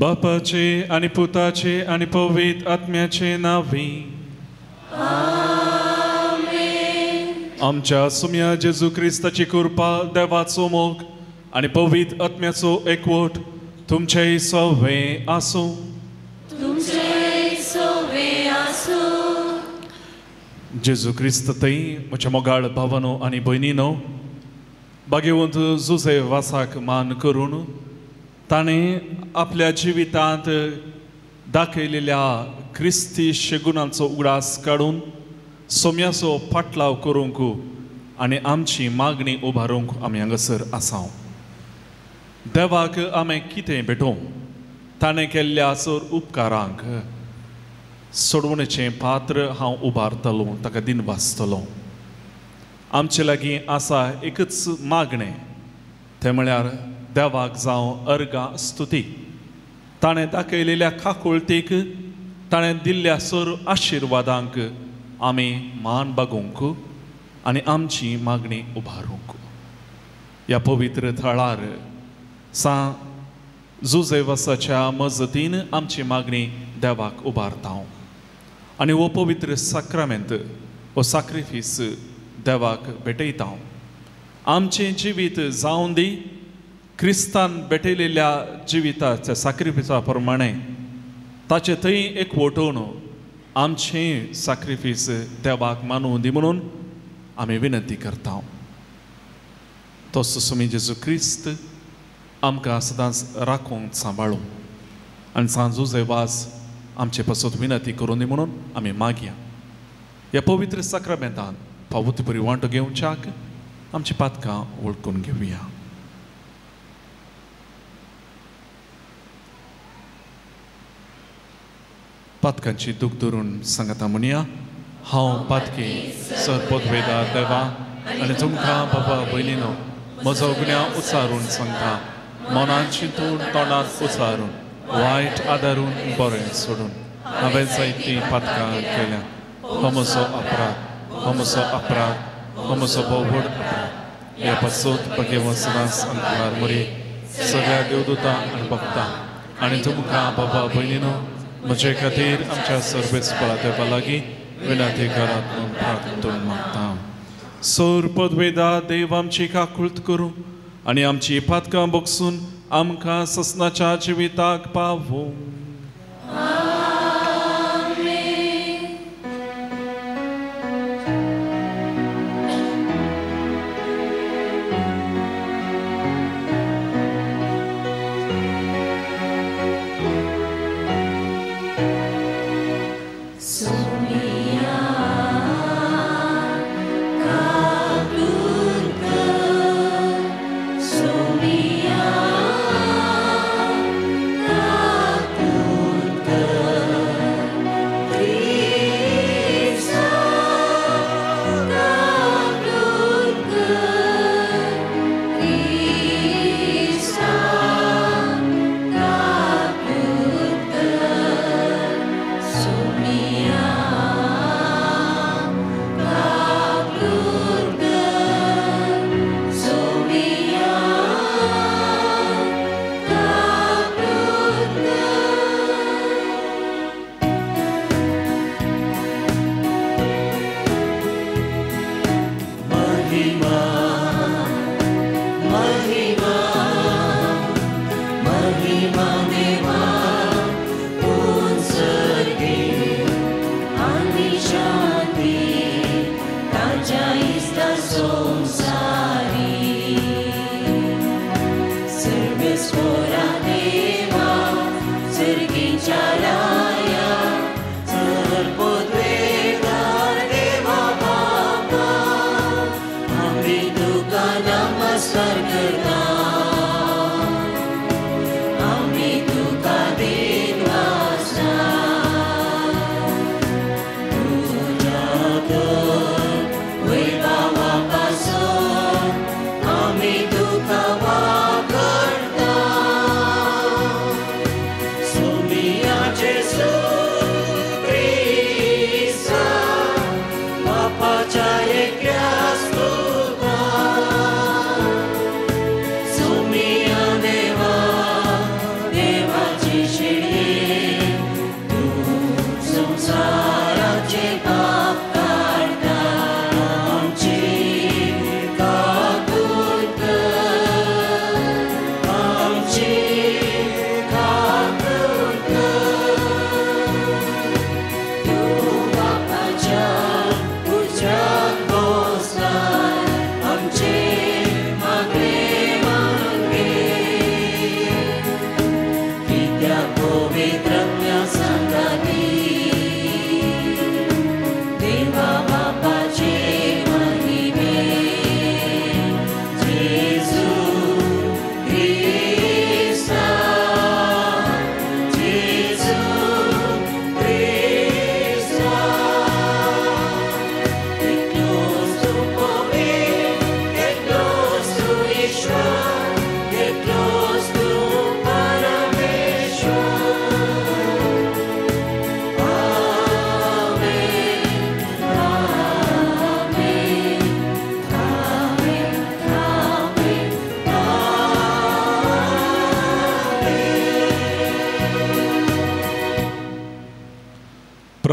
बापाचे आनी पुताचे आनी पवित्र आत्म्याचे नांवी आमेन। आमच्या सुम्या जेजू क्रिस्ताची कृपा, देवाचो मोग आनी पवित्र आत्म्याचो एकवट तुमचेय सवे आसूं। तुमचेय सवे आसूं। जेजू क्रिस्त थंय म्हज्या मोगाळ भावानो आनी भयणीनो, भाग्यवंत जुजे वासाक मान करून ताणें आपल्या जिवितांत दाखयलेल्या क्रिस्ती शेगुणांचो उगडास काडून सोम्याचो फाटलाव करूंक आनी आमची मागणी उबारूंक आमी हांगासर आसा। देवाक आमी कितें भेटोवं? ताणें केल्ल्या सर उपकारांक सोडवणेचें पात्र हांव उबारतलो, ताका दिनवासतलो। आमचे लागीं आसा एकच मागणें, तें म्हळ्यार देवाक जावं अर्गां स्तुती। ताणें दाखयलेल्या काकुळतीक, ताणें दिल्ल्या सर आशिर्वादांक आमी मान बागोवंक आनी आमची मागणी उबारूंक। ह्या पवित्र थळार सां जुजेवासाच्या मजतीन आमची मागणी देवाक उबारता आनी हो पवित्र साक्रामेंत, हो साक्रिफीस देवाक भेटयता। आमचें जिवीत जावन दी क्रिस्तान भेटयलेल्या जिविताच्या साक्रिफिसा प्रमाणे, ताचे थंय एक वटोवन आमचें साक्रिफीस देवाक मानूं दी म्हणून आमी विनंती करता। तसो सुमी जेजू क्रिस्त आमकां सदांच राखूंक सांबाळूं आनी सांत जुजेवास आमचे पासत विनंती करूं दी म्हणून आमी मागया। ह्या पवित्र साक्रामेंतान फावो ती बरी वांटो घेवच्याक आमची पातकां वळखून घेवया। पातकांची दूख धरून सांगता म्हणया, हांव पातकी सर पदवेदा देवा आनी तुमकां बाबा भयणीनो म्हजो गुन्यांव उचारून सांगता, मनान चिंतून तोंडांत उचारून वायट आदारून बरें सोडून हांवें जायतीं पातकां केल्या। हो म्हजो अपराध, हो म्हजो अपराध, हो म्हजो भोव व्हड अपराध। ह्या पासत भगेवंत सदांच अंतरार मोरी सगळ्या देवदूतां आनी भक्तां आनी तुमकां बाबा भयणीनो म्हजे खातीर आमच्या सर्वेस्परा देवा लागीं विनंती करात म्हणून प्रार्थना मागता। सोर पदवेदा देव आमची काकुळट करूं आनी आमची पातकां बगसून आमकां ससनाच्या जिविताक पावूं। Soumia.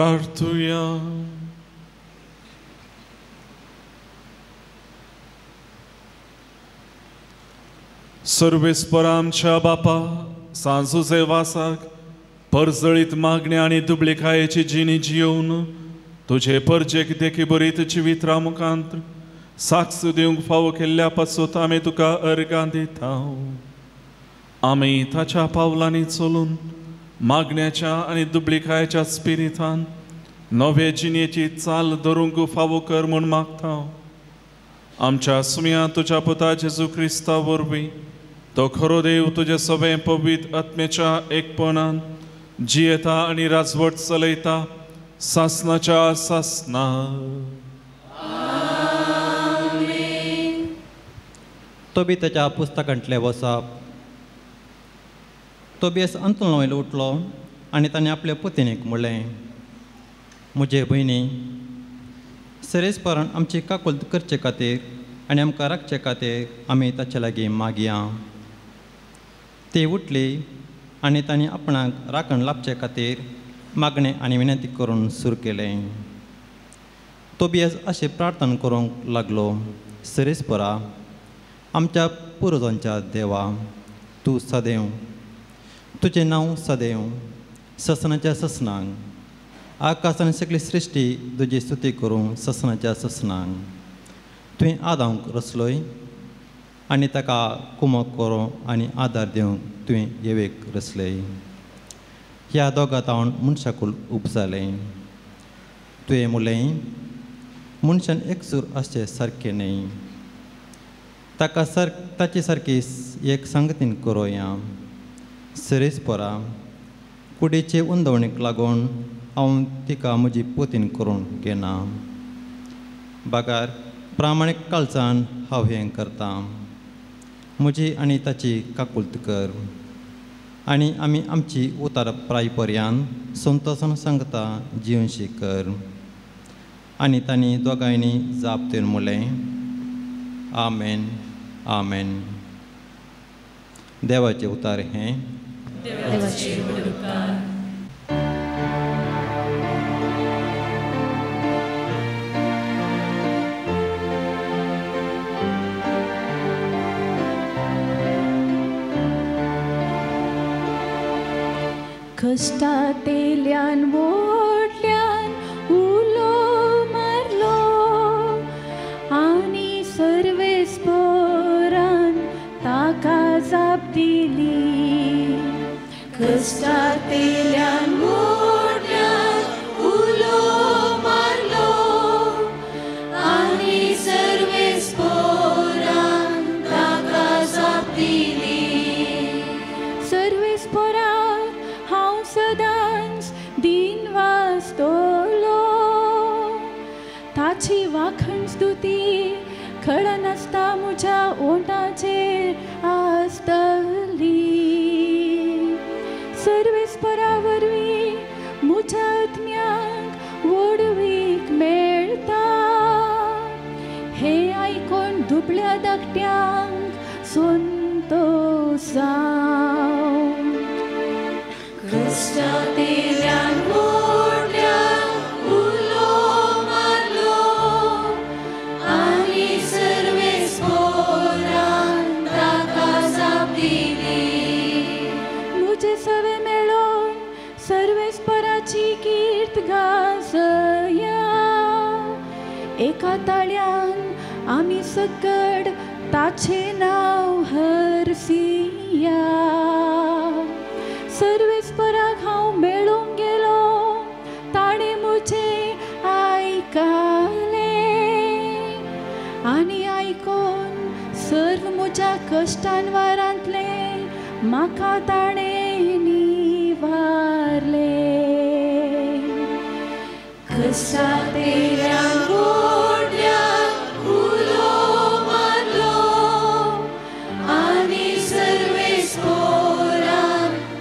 प्रार्थुया. सर्वेस्पर आमच्या बापा, सांजुजे वासाक परजळीत मागण्या आनी दुबळीकायेची जिणी जियोवन तुजे परजेक देखी बरीत जिवित्रा मुखांत साक्ष दिवंक फावो केल्ल्या पासून आमी तुका अर्गां दिता. आमी ताच्या पावलांनी चलून मागण्याच्या आनी दुबळीकायेच्या स्पिरितान नवे जिणेची चाल धरूंक फावो कर म्हूण मागता. आमच्या सुम्या तुज्या पुता जेजू क्रिस्ता वरवीं तो खरो देव तुजे सगळें पवित्र आत्म्याच्या एकपणान जियेता आनी राजवट चलयता सासनाच्या सासना. तोबी ताच्या पुस्तकांतलें वसप. तोबियस अंतुलना वयलो उठलो आनी ताणें आपल्या पुतिनीक म्हणलें, म्हजे भयणी, सरेस्परान आमची काकुळट करचे खातीर आनी आमकां राखचे खातीर आमी ताचे लागीं मागया. ती उठली आनी तांणी आपणाक राखण लाभचे खातीर मागणें आनी विनंती करून सुरू केलें. तोबियस अशें प्रार्थना करूंक लागलो, सरेस्परा, आमच्या पुर्वजांच्या देवा, तूं सदैव, तुजें नांव सदैव ससनाच्या ससनांक, आकाश आनी सगळी सृश्टी तुजी स्तुती करूं ससनाच्या ससनांक. तुवें आदांक रचलोय आनी ताका कुमक करूं आनी आदार दिवंक तुवें येवेक रचलय. ह्या दोगां तावन मनशाकूल उब जालें. तुवें म्हणलें, मनशान एकसूर आसचें सारकें न्हय, ताका ताचे सारकी एक सांगतीन करोया. सरेस्परा, कुडीचे उंदवणीक लागून हांव तिका म्हजी पोतीन करून घेना, बागार प्रामाणीक काळजान हांव हें करतां. म्हजी आनी ताची काकुळट कर आनी आमी आमची उतार प्राय पर्यान संतोसान सांगता जिवनशी कर. आनी तांणी दोगांयनी जाप दिवन म्हणलें, आमेन, आमेन. देवाचें उतार हें. देवाचेर व्हड उपकार. कश्टांतल्यान व्हडल्यान उलो मारलो आनी सर्वेस्परान ताका जाप दिली. कश्टांतल्यान व्हडल्यान उलो मारलो आनी सर्वेस्परान ताका जाप दिली. सर्वेस्पराक हांव सदांच दिन वाचतलो, ताची वाखण स्तुती खळनासता म्हज्या ओंठाचेर आसतली. सर्वेस्परा वरवीं म्हज्या आत्म्याक व्हडवीक मेळटा. हें आयकून दुबळ्या धाकट्यांक संतोश जावं. कश्टांतल्यान व्हडल्यान उलो मारलो आनी सर्वेस्परान ताका जाप दिली. म्हजें सवें मेळोन सर्वेस्पराची कीर्त गाजया. एका ताळ्यान आमी सकड ताचें नांव हरसिया. सर्वेस्पराक हांव मेळूंक गेलो, ताणें म्हजें आयकलें आनी आयकून सर्व म्हज्या कश्टान वारांतलें म्हाका ताणें निवारलें. कश्टांतल्यान व्हडल्यान उलो मारलो आनी सर्वेस्परान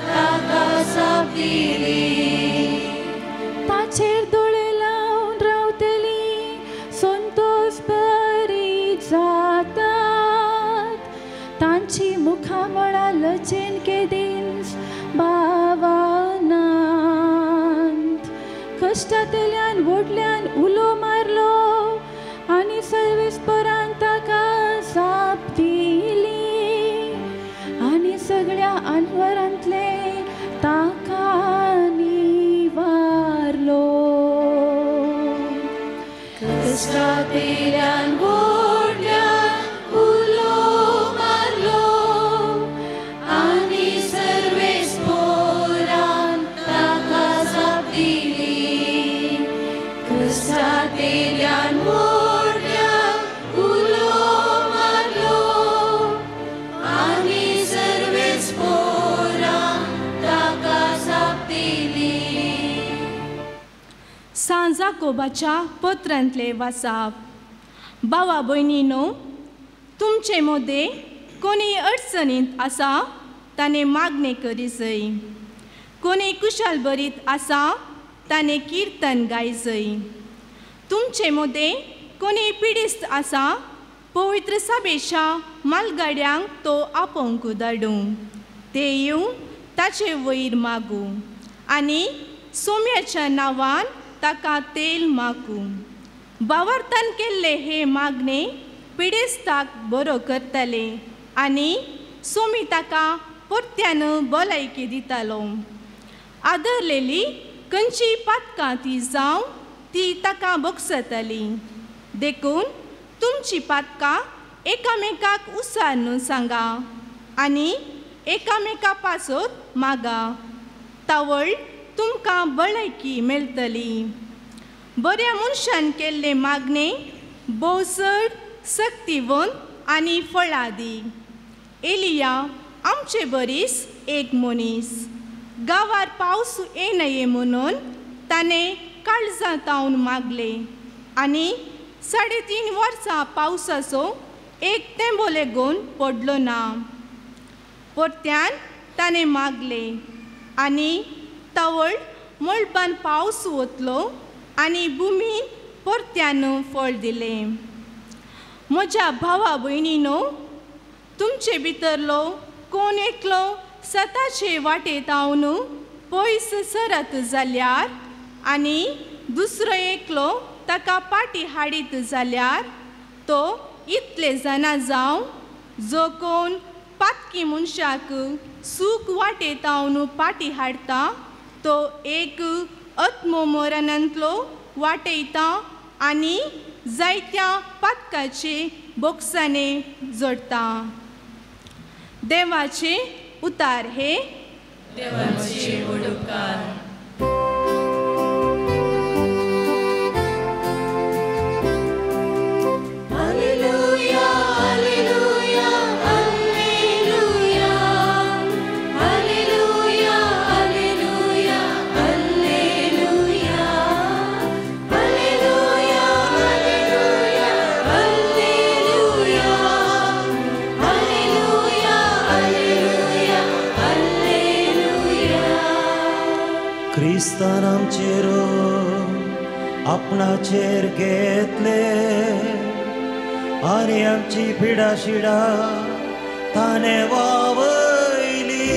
ताका जाप दिली. ताचेर दोळे लावन रावतली संतोश बरी जातात, तांची मुखामळां लजेन केदींच बावनात. कश्टांतल्यान व्हडल्यान उलो मारलो आनी सर्वेस्परान ताका जाप दिली आनी सगळ्या अनवरांतले ताका निवारलो. कश्टांतल्यान व्हडल्यान उलो मारलो आनी सर्वेस्परान ताका जाप दिली. कश्टांतल्यान व्हडल्यान उलो मारलो आनी सर्वेस्परान ताका जाप दिली. सांत जाकोबाच्या पत्रांतले वाचाप. भावा भयणीनो, तुमचे मदें कोणी अडचणींत आसा ताणें मागणें करीजय, कोणी कुशाल बरीत आसा ताणें किर्तन गायजय. तुमचे मदें कोणी पिडिस्त आसा पवित्र सभेच्या मालगाड्यांक तो आपोवंक धाडूं, ते येवन ताचे वयर मागूं आनी सोम्याच्या नांवान ताका तेल मागूं. बावरतान केल्ले हे मागणे पिडेस्ताक बरो करतले आनी सोमी ताका परत्यान भलायकी दितालो. आदरलेली खंयची पातकां ती जावं ती ताका भोगसतली. देखून तुमची पातकां एकामेकाक उसारून सांगा आनी एकामेका पासत मागा, तावळ तुमकां भलायकी मेळटली. बऱ्या मनशान केल्ले मागणे भोव चड सक्तिवंत आनी फळादी. एलिया आमचे बरीस एक मनीस गांवार पावस येनये म्हणून ताणें काळजां तावन मागले आनी 3.5 वर्सां पावसाचो एक तेंबो लेगून पडलो ना. परत्यान ताणें मागले आनी तवळ मळबान पावस वतलो आनी भुमीन परत्यान फळ दिलें. म्हज्या भावा भयणीनो, तुमचे भितरलो कोण एकलो सताचे वाटेत हांव पयस सरत जाल्यार आनी दुसरो एकलो ताका पाटी हाडीत जाल्यार तो इतले जाणा जावं जो कोण पातकी मनशाक सूख वाटेत हांव पाटी हाडटा तो एक आत्ममरणांतलो वाटयता आनी जायत्या पातकाचे बोक्साने जोडटा. देवाचे उतार हे देवाचे उपकार. क्रिस्तान आमचेर आपणाचेर घेतले आनी आमची पिडा शिडा ताणें वावयली.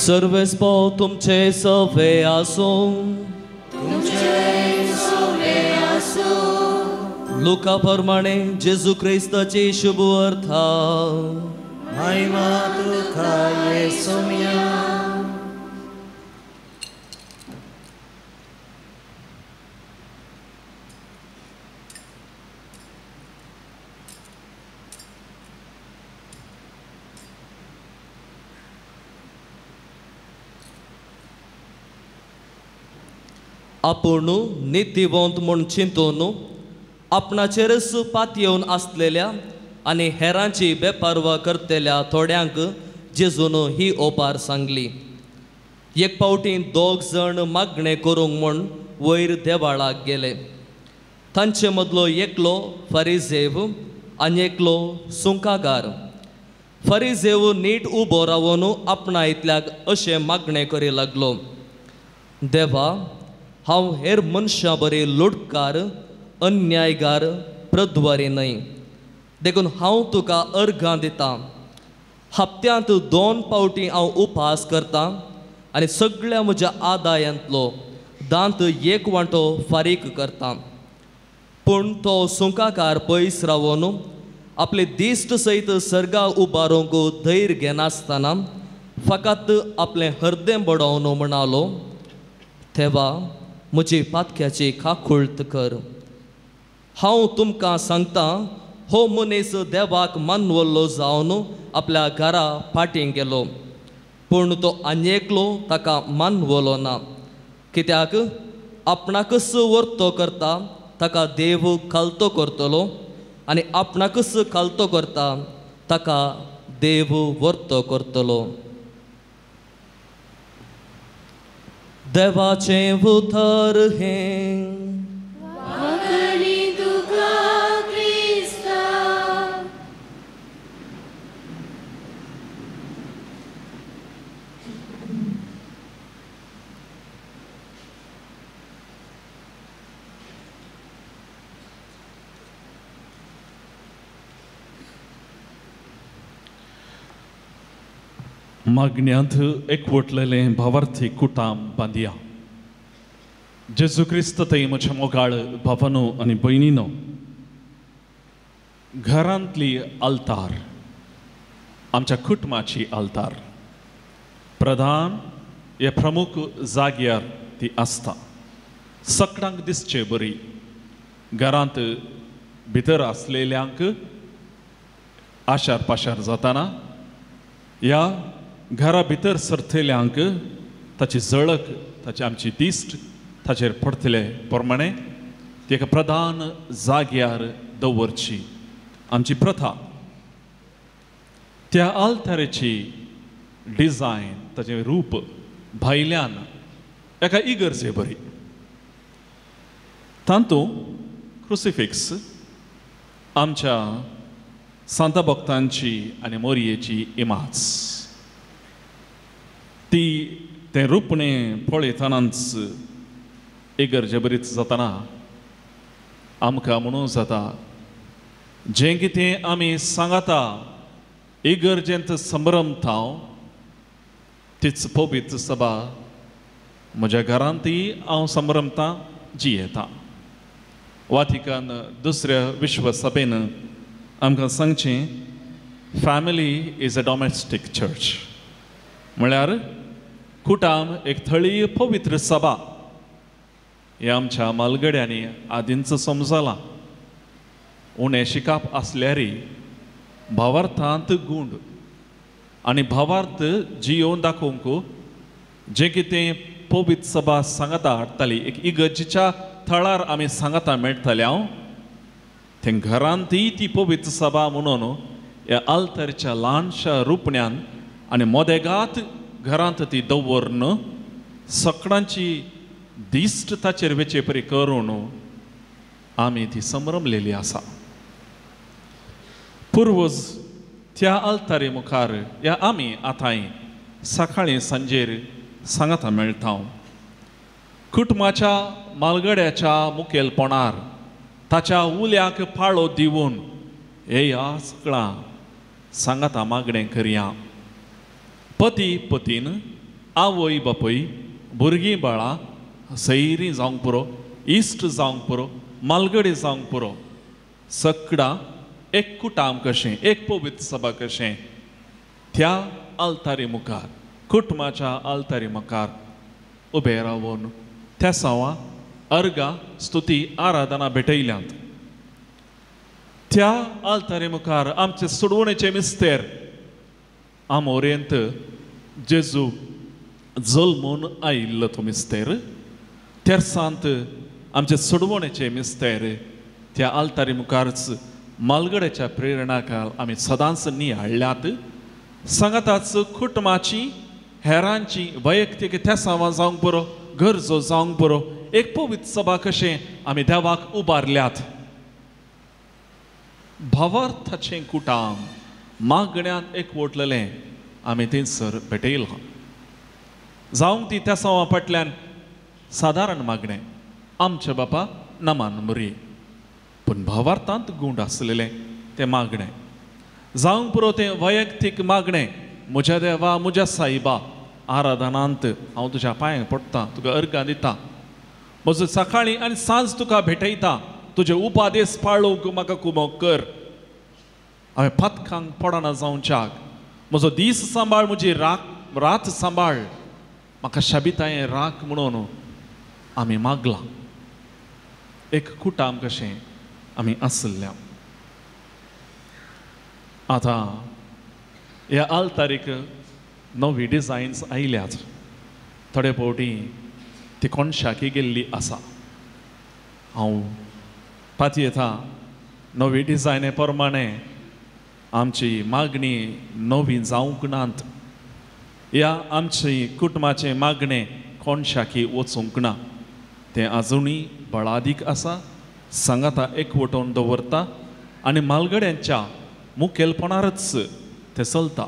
सर्वेस्पोर तुमचे सवे आसूं. तुमचे सवे आसूं. लुका प्रमाणे जेजू क्रिस्ताची शुभ अर्था. महिमा तुका येसुम्या. आपूण नितीवंत म्हूण चिंतून आपणाचेरच पातयेवन आसलेल्या आनी हेरांची बेपारवा करतल्या थोड्यांक जेजून ही ओपार सांगली. एक फावटी दोग जाण मागणें करूंक म्हूण वयर देवाळाक गेले. तांचे मदलो एकलो फरिजेव आनी एकलो सुंकागार. फरिजेव नीट उबो रावन आपणा इतल्याक अशें मागणें करी लागलो, देवा, हांव हेर मनशां बरी लुटकार, अन्यायगार, प्रद्वारी न्हय, देखून हांव तुका अर्घां दितां. हप्त्यांत 2 फावटी हांव उपास करतां आनी सगळ्या म्हज्या आदायांतलो दांत एक वांटो फारीक करतां. पूण तो सुंकाकार पयस रावन आपले दिश्ट सयत सर्गा उबारूंक धैर्य घेनासतना फकत आपलें हृदय बडोवन म्हणालो, देवा, म्हजी पातक्याची काकुळट कर. हांव तुमकां सांगतां, हो मनीस देवाक मानवल्लो जावन आपल्या घरा फाटीं गेलो, पूण तो आनी एकलो ताका मानवलो ना. कित्याक आपणाकच वर्तो करता ताका देव खालतो करतलो आनी आपणाकच खालतो करता ताका देव वर्तो करतलो. देवाचें उतर हें. मागण्यांत एकवटलेलें भावार्थी कुटाम बांदिया. जेजू क्रिस्त थंय म्हज्या मोगाळ भावानो आनी भयणीनो, घरांतली आल्तार, आमच्या कुटुंबाची आल्तार प्रधान हे प्रमुख जाग्यार ती आसता. सगळ्यांक दिसचे बरी घरांत भितर आसलेल्यांक आशार पाशार जाताना ह्या घरा भितर सरतल्यांक ताची झळक, ताची आमची दिश्ट ताचेर पडतले प्रमाणे ती एका प्रधान जाग्यार दवरची आमची प्रथा. त्या आल्तारेची डिजायन, ताचें रूप भायल्यान एका इगर्जे बरी. तातूंत क्रुसिफिक्स आमच्या सांता भक्तांची आनी मोरयेची इमाज, ती तें रुपणें पळयतनाच इगर्जे बरीच जाताना आमकां म्हणून जाता जें कितें आमी सांगता इगर्जेंत संभ्रमता तीच पवित्र सभा म्हज्या घरांतय हांव संभ्रमता जियेता. वातिकान दुसऱ्या विश्व सभेन आमकां सांगचें, family is a domestic church, म्हळ्यार कुटाम एक थळीय पवित्र सभा. हें आमच्या मालगड्यांनी आदींच समजलां. उणें शिकप आसल्यारय भावार्थांत गूंड आनी भावार्थ जियोवन दाखोवंक जें कितें पवित्र सभा सांगाता हाडटाली, एक इगर्जेच्या थळार आमी सांगाता मेळटाले हांव तें घरांतय ती पवित्र सभा म्हणून ह्या आल्तारच्या ल्हानशा रुपण्यान आनी मोदेगात घरांत ती दवरून सगळ्यांची दिश्ट ताचेर वेचे परी करून आमी ती संभ्रमलेली आसा. पुर्वज त्या आल्तारे मुखार ह्या आमी आतांय सकाळीं सांजेर सांगाता मेळटा. कुटुंबाच्या मालगड्याच्या मुखेलपणार ताच्या उल्याक पाळो दिवन हे ह्या सगळां सांगाता मागणें करया. पती पतीन, आवय बापूय, भुरगीं बाळां, सैरीं जावंक पुरो, इश्ट जावंक पुरो, मालगडी जावंक पुरो, सगळां एक कुटाम कशें, एक पवित्र सभा कशें त्या आल्तारी मुखार, कुटुंबाच्या आल्तारी मुखार उबे रावन त्या सावा अर्घां स्तुती आराधना भेटयल्यांत. त्या आल्तारी मुखार आमचे सोडवणेचे मिस्तेर आमोरेंत जेजू जल्मून आयिल्लो तो मिस्तेर, तेरसांत आमचे सोडवणेचे मिस्तेर त्या आल्तारी मुखारच मालगड्याच्या प्रेरणाकाल आमी सदांच नियाळ्ळ्यात. सांगाताच कुटुंबाची, हेरांची वैयक्तीक तेसांवां जावंक पुरो, गरजो जावंक पुरो, एक पवित्र सभा कशें आमी देवाक उबारल्यात. भावार्थाचें कुटाम मागण्यान एकवटलेलें आमी थंयसर भेटयलां. जावंक ती त्या सवा फाटल्यान सादारण मागणें आमच्या बापा नमान मुरी, पूण भावार्थांत गूंड आसलेलें तें मागणें. जावंक पुरो तें वैयक्तीक मागणें, म्हज्या देवा म्हज्या साईबा आराधनांत हांव तुज्या पांयांक पडटा, तुका अर्गां दिता, म्हजो सकाळीं आनी सांज तुका भेटयता, तुजे उपादेस पाळूंक म्हाका कुमोक कर, हांवें पातकांक पडना जावच्याक म्हजो दीस सांबाळ, म्हजी रात सांबाळ, म्हाका शाबितायें राख म्हणून आमी मागलां. एक कुटाम कशें आमी आसल्या. आतां ह्या आल्तारीक नवी डिजायन्स आयल्यात, थोडे फावटी ती कोणशाकी गेल्ली आसा. हांव पातयेता नवी डिजायने प्रमाणे आमची मागणी नवी जावंक नात, ह्या आमची कुटुंबाचें मागणें कोणशाकी वचूंक ना, तें आजुनूय बळादीक आसा, सांगाता एकवटोवन दवरता आनी म्हालगड्यांच्या मुखेलपणारच तें चलता.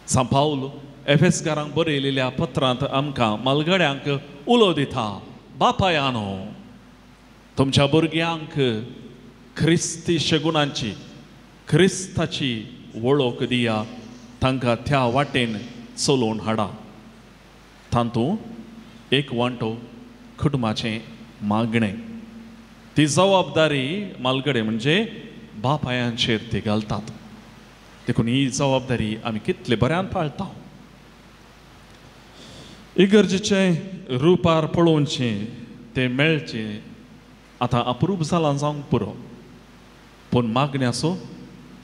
सांत पावल एफेसकारांक बरयलेल्या पत्रांत आमकां म्हालगड्यांक उलो दिता, बापायानो तुमच्या भुरग्यांक क्रिस्ती शगुणांची क्रिस्ताची वळख दिया, तांकां त्या वाटेन चलोवन हाडा. तातूंत एक वांटो कुटुंबाचें मागणें, ती जबाबदारी म्हालगडे म्हणजे बापायांचेर ती घालतात. देखून ही जबाबदारी आमी कितले बऱ्यान पाळटा. इगर्जेचें रुपार पळोवचें तें मेळचें आतां अप्रूप जालां जावंक पुरो, पूण मागण्याचो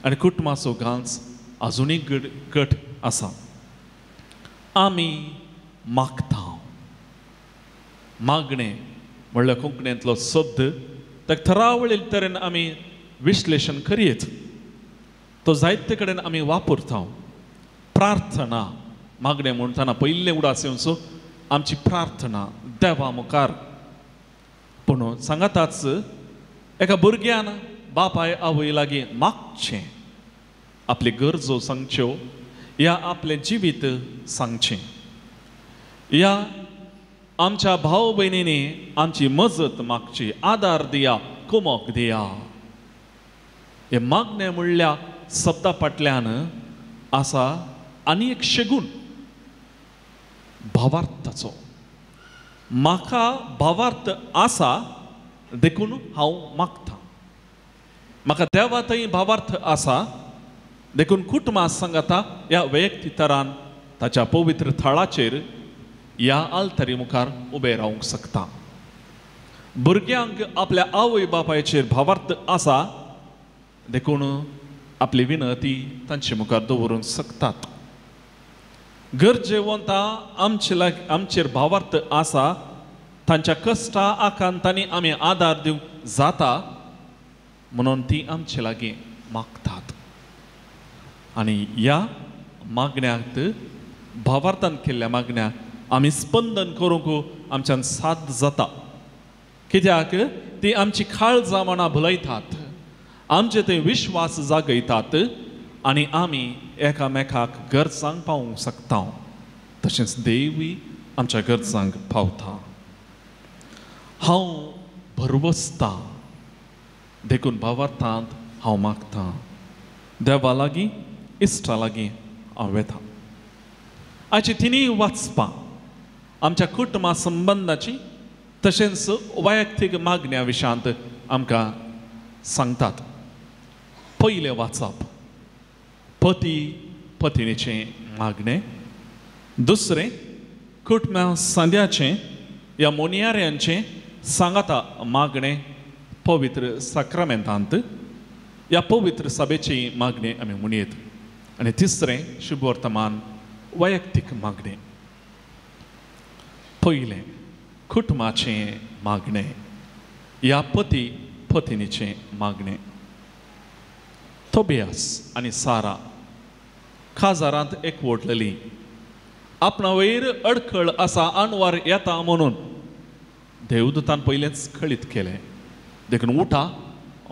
आनी कुटुंबाचो गांच आजुनूय गट आसा. आमी मागता. मागणें म्हणल्यार कोंकणींतलो शब्द ताका थरावळी तरेन आमी विश्लेशण करयेत, तो जायते कडेन आमी वापरता. प्रार्थना मागणें म्हणटना पयलें उडास येवचो आमची प्रार्थना देवा मुखार. पूण सांगाताच एका भुरग्यान बापाय आवय लागीं मागचें, आपली गरजो सांगच्यो या आपलें जिवीत सांगचें, या आमच्या भाव भयणींनी आमची मजत मागची, आदार दिया, कुमोक दिया. हे मागणें म्हणल्या शब्दा फाटल्यान आसा आनी एक शेगूण भावार्थाचो. म्हाका भावार्थ आसा देखून हांव मागता, म्हाका देवा थंय भावार्थ आसा देखून कुटुंबा सांगाता ह्या वैयक्तीक तरान ताच्या पवित्र थळाचेर ह्या आल्तारी मुखार उबें रावंक शकता. भुरग्यांक आपल्या आवय बापायचेर भावार्थ आसा देखून आपली विनती तांचे मुखार दवरूंक शकतात. गरजेवंता आमचेर भावार्थ आसा, तांच्या कश्टा आकांतांनी आमी आदार दिवंक जाता म्हणून ती आमचे लागीं मागतात. आनी ह्या मागण्यांत भावार्थान केल्ल्या मागण्या आमी स्पंदन करूंक आमच्यान साध्य जाता, कित्याक ती आमची काळजां मनां भुलयतात, आमचे थंय विश्वास जागयतात आनी आमी एकामेकाक गरजांक पावूंक शकता. तशेंच देवूय आमच्या गरजांक पावता. हांव भरवसता देखून भावार्थांत हांव मागता, देवा लागीं इश्टा लागीं हांव वेता. आयची तिनूय वाचपां आमच्या कुटुंबा संबंदाची तशेंच वैयक्तीक मागण्या विशयांत आमकां सांगतात. पयलें वाचप पती पत्नीचें मागणें, दुसरें कुटुंबा सांद्याचें ह्या मोनियाऱ्यांचें सांगाता मागणें पवित्र साक्रामेंतांत ह्या पवित्र सभेची मागणें आमी म्हणयेत, आनी तिसरें शुभवर्तमान वैयक्तीक मागणें. पयलें कुटुंबाचें मागणें ह्या पती पत्नीचें मागणें. तोबियास आनी सारा काजारांत एकवटलेली, आपणा वयर अडखळ आसा, अणवार येता म्हणून देवदूतान पयलेंच कळीत केलें, देखून उठा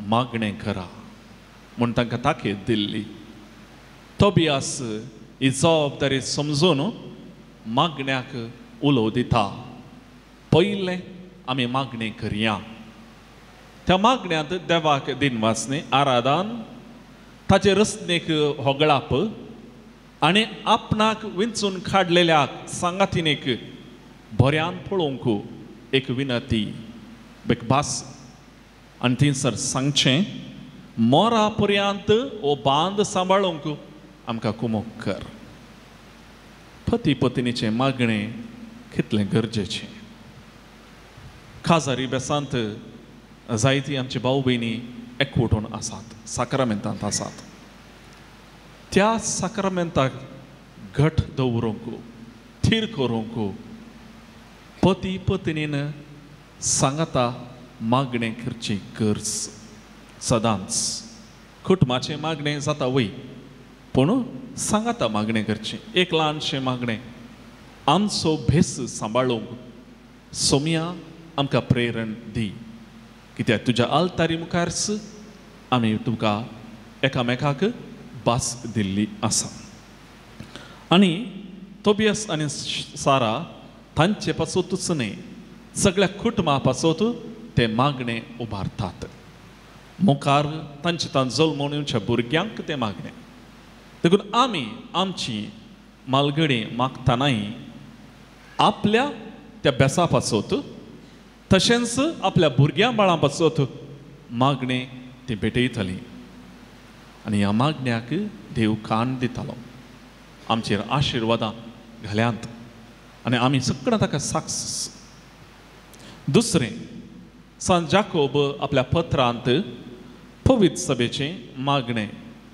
मागणें करा म्हूण तांकां ताकीद दिल्ली. तोबियास ही जबाबदारी समजून मागण्याक उलो दिता. पयलें आमी मागणें करया. त्या मागण्यांत देवाक दिनवासनी, आराधन, ताचे रचनेक होगळाप आनी आपणाक विंचून काडलेल्या सांगातिनीक बऱ्यान पळोवंक एक विनती, एक भास. आनी थंयसर सांगचें, मोरा पर्यंत हो बांद सांबाळूंक आमकां कुमोक कर. पती पत्नीचें मागणें कितलें गरजेचें. काजारी बेसांत जायती आमची भाव भयणी एकवटून आसात, साक्रामेंतांत आसात. त्या साक्रामेंताक घट दवरूंक, थीर करूंक पती पत्नीन सांगाता मागणें करची गरज सदांच. कुटुंबाचें मागणें जाता वय, पूण सांगाता मागणें करचें. एक ल्हानशें मागणें, आमचो भेस सांबाळूंक सोम्या आमकां प्रेरण दी, कित्याक तुज्या आल्तारी मुखारच आमी तुमकां एकामेकाक भास दिल्ली आसा. आनी तोबियस आनी सारा तांचे पासतूच न्हय, सगळ्या कुटुंबा पासत ते मागणें उबारतात. मुखार तांचे तां जल्मून येवच्या भुरग्यांक ते मागणें. देखून आमी आमची मालगडी मागतनाय आपल्या त्या बेसा पासत तशेंच आपल्या भुरग्यां बाळां पासत मागणें ती भेटयतली. आनी ह्या मागण्याक देव कान दितालो, आमचेर आशिर्वादां घाल्यांत आनी आमी सगळ्यां ताका साक्ष. दुसरें, सांत जाकोब आपल्या पत्रांत पवित्र सभेचें मागणें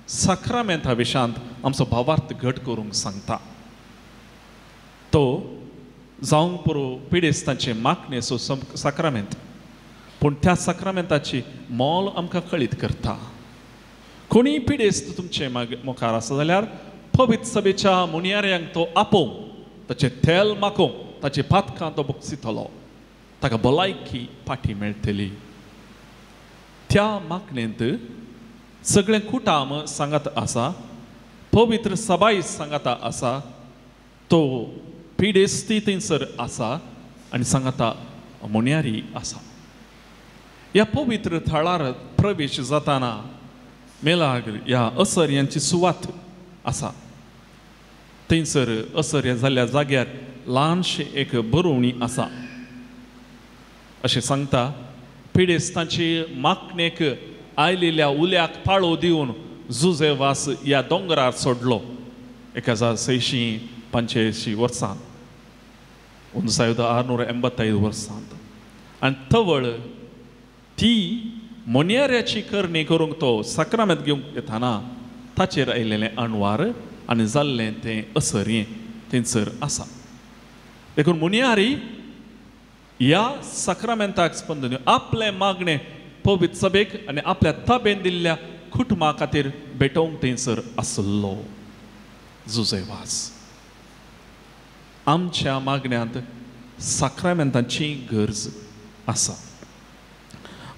साक्रामेंता विशांत आमचो भावार्थ घट करूंक सांगता. तो जावंक पुरो पिडेस्तांचे मागणेचो साक्रामेंत, पूण त्या साक्रामेंताची मोल आमकां कळीत करता. कोणीय पिडेस्त तुमचे मुखार आसा जाल्यार पवित्र सभेच्या मुनियाऱ्यांक तो आपोवं, ताचें तेल माकोवं, ताचे पातकां तो बक्षितलो, ताका भलायकी फाटी मेळटली. त्या मागणेंत सगळें कुटाम सांगात आसा, पवित्र सबाय सांगाता आसा, तो पिडेस्ती थंयसर आसा आनी सांगाता मुन्यारी आसा. ह्या पवित्र थळार प्रवेश जाताना मेलाग्र ह्या असर्यांची सुवात आसा. थंयसर असर्या जाल्ल्या जाग्यार ल्हानशी एक बरोवणी आसा. अशें सांगता, पिडेस्तांची मागणेक आयलेल्या उल्याक पाळो दिवन जुजेवास ह्या दोंगरार सोडलो 1685 वर्सां, 1685 वर्सांत. आनी तवळ ती मोन्याऱ्याची करणी करूंक तो साक्रामेंत घेवंक येताना ताचेर आयलेलें अणवार आनी जाल्लें तें असर्यें थंयसर आसा. देखून मुनियारी ह्या साक्रामेंताक स्पंदन आपलें मागणें पवित्र सभेक आनी आपल्या ताबेन दिल्ल्या कुटुंबा खातीर भेटोवंक थंयसर आसलो जुजेवास. आमच्या मागण्यांत साक्रामेंताची गरज आसा.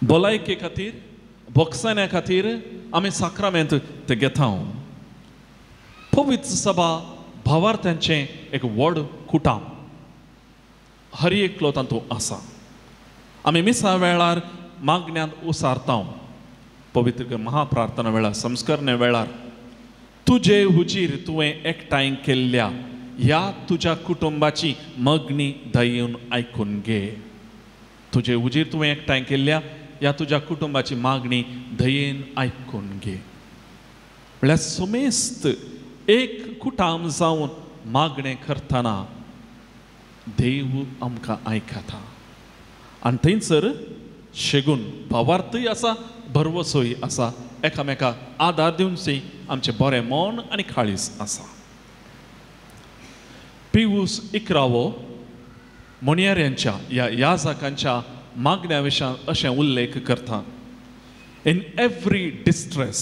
भलायके खातीर, भोगसण्या खातीर आमी साक्रामेंत ते घेता. पवित्र सभा भावार्थ्यांचें एक व्हड कुटाम, हर एकलो तातूंत आसा. आमी मिसा वेळार मागण्यांत उसारता, पवित्र महाप्रार्थना वेळार, संस्करणे वेळार तुजे हुजीर तुवें एकठांय केल्ल्या ह्या तुज्या कुटुंबाची मागणी दयेन आयकून घे. तुजे हुजीर तुवें एकठांय केल्ल्या ह्या तुज्या कुटुंबाची मागणी दयेन आयकून घे. म्हळ्यार सुमेस्त एक कुटाम जावन मागणें करतना देव आमकां आयकता. आनी थंयसर शेगून भावार्थूय आसा, भरवसोय आसा, एकामेकाक आदार दिवची आमचें बरें मन आनी काळीज आसा. पियूस इकरावो मोनियाऱ्यांच्या ह्या याजकांच्या मागण्या विशयान अशें उल्लेख करता. In every distress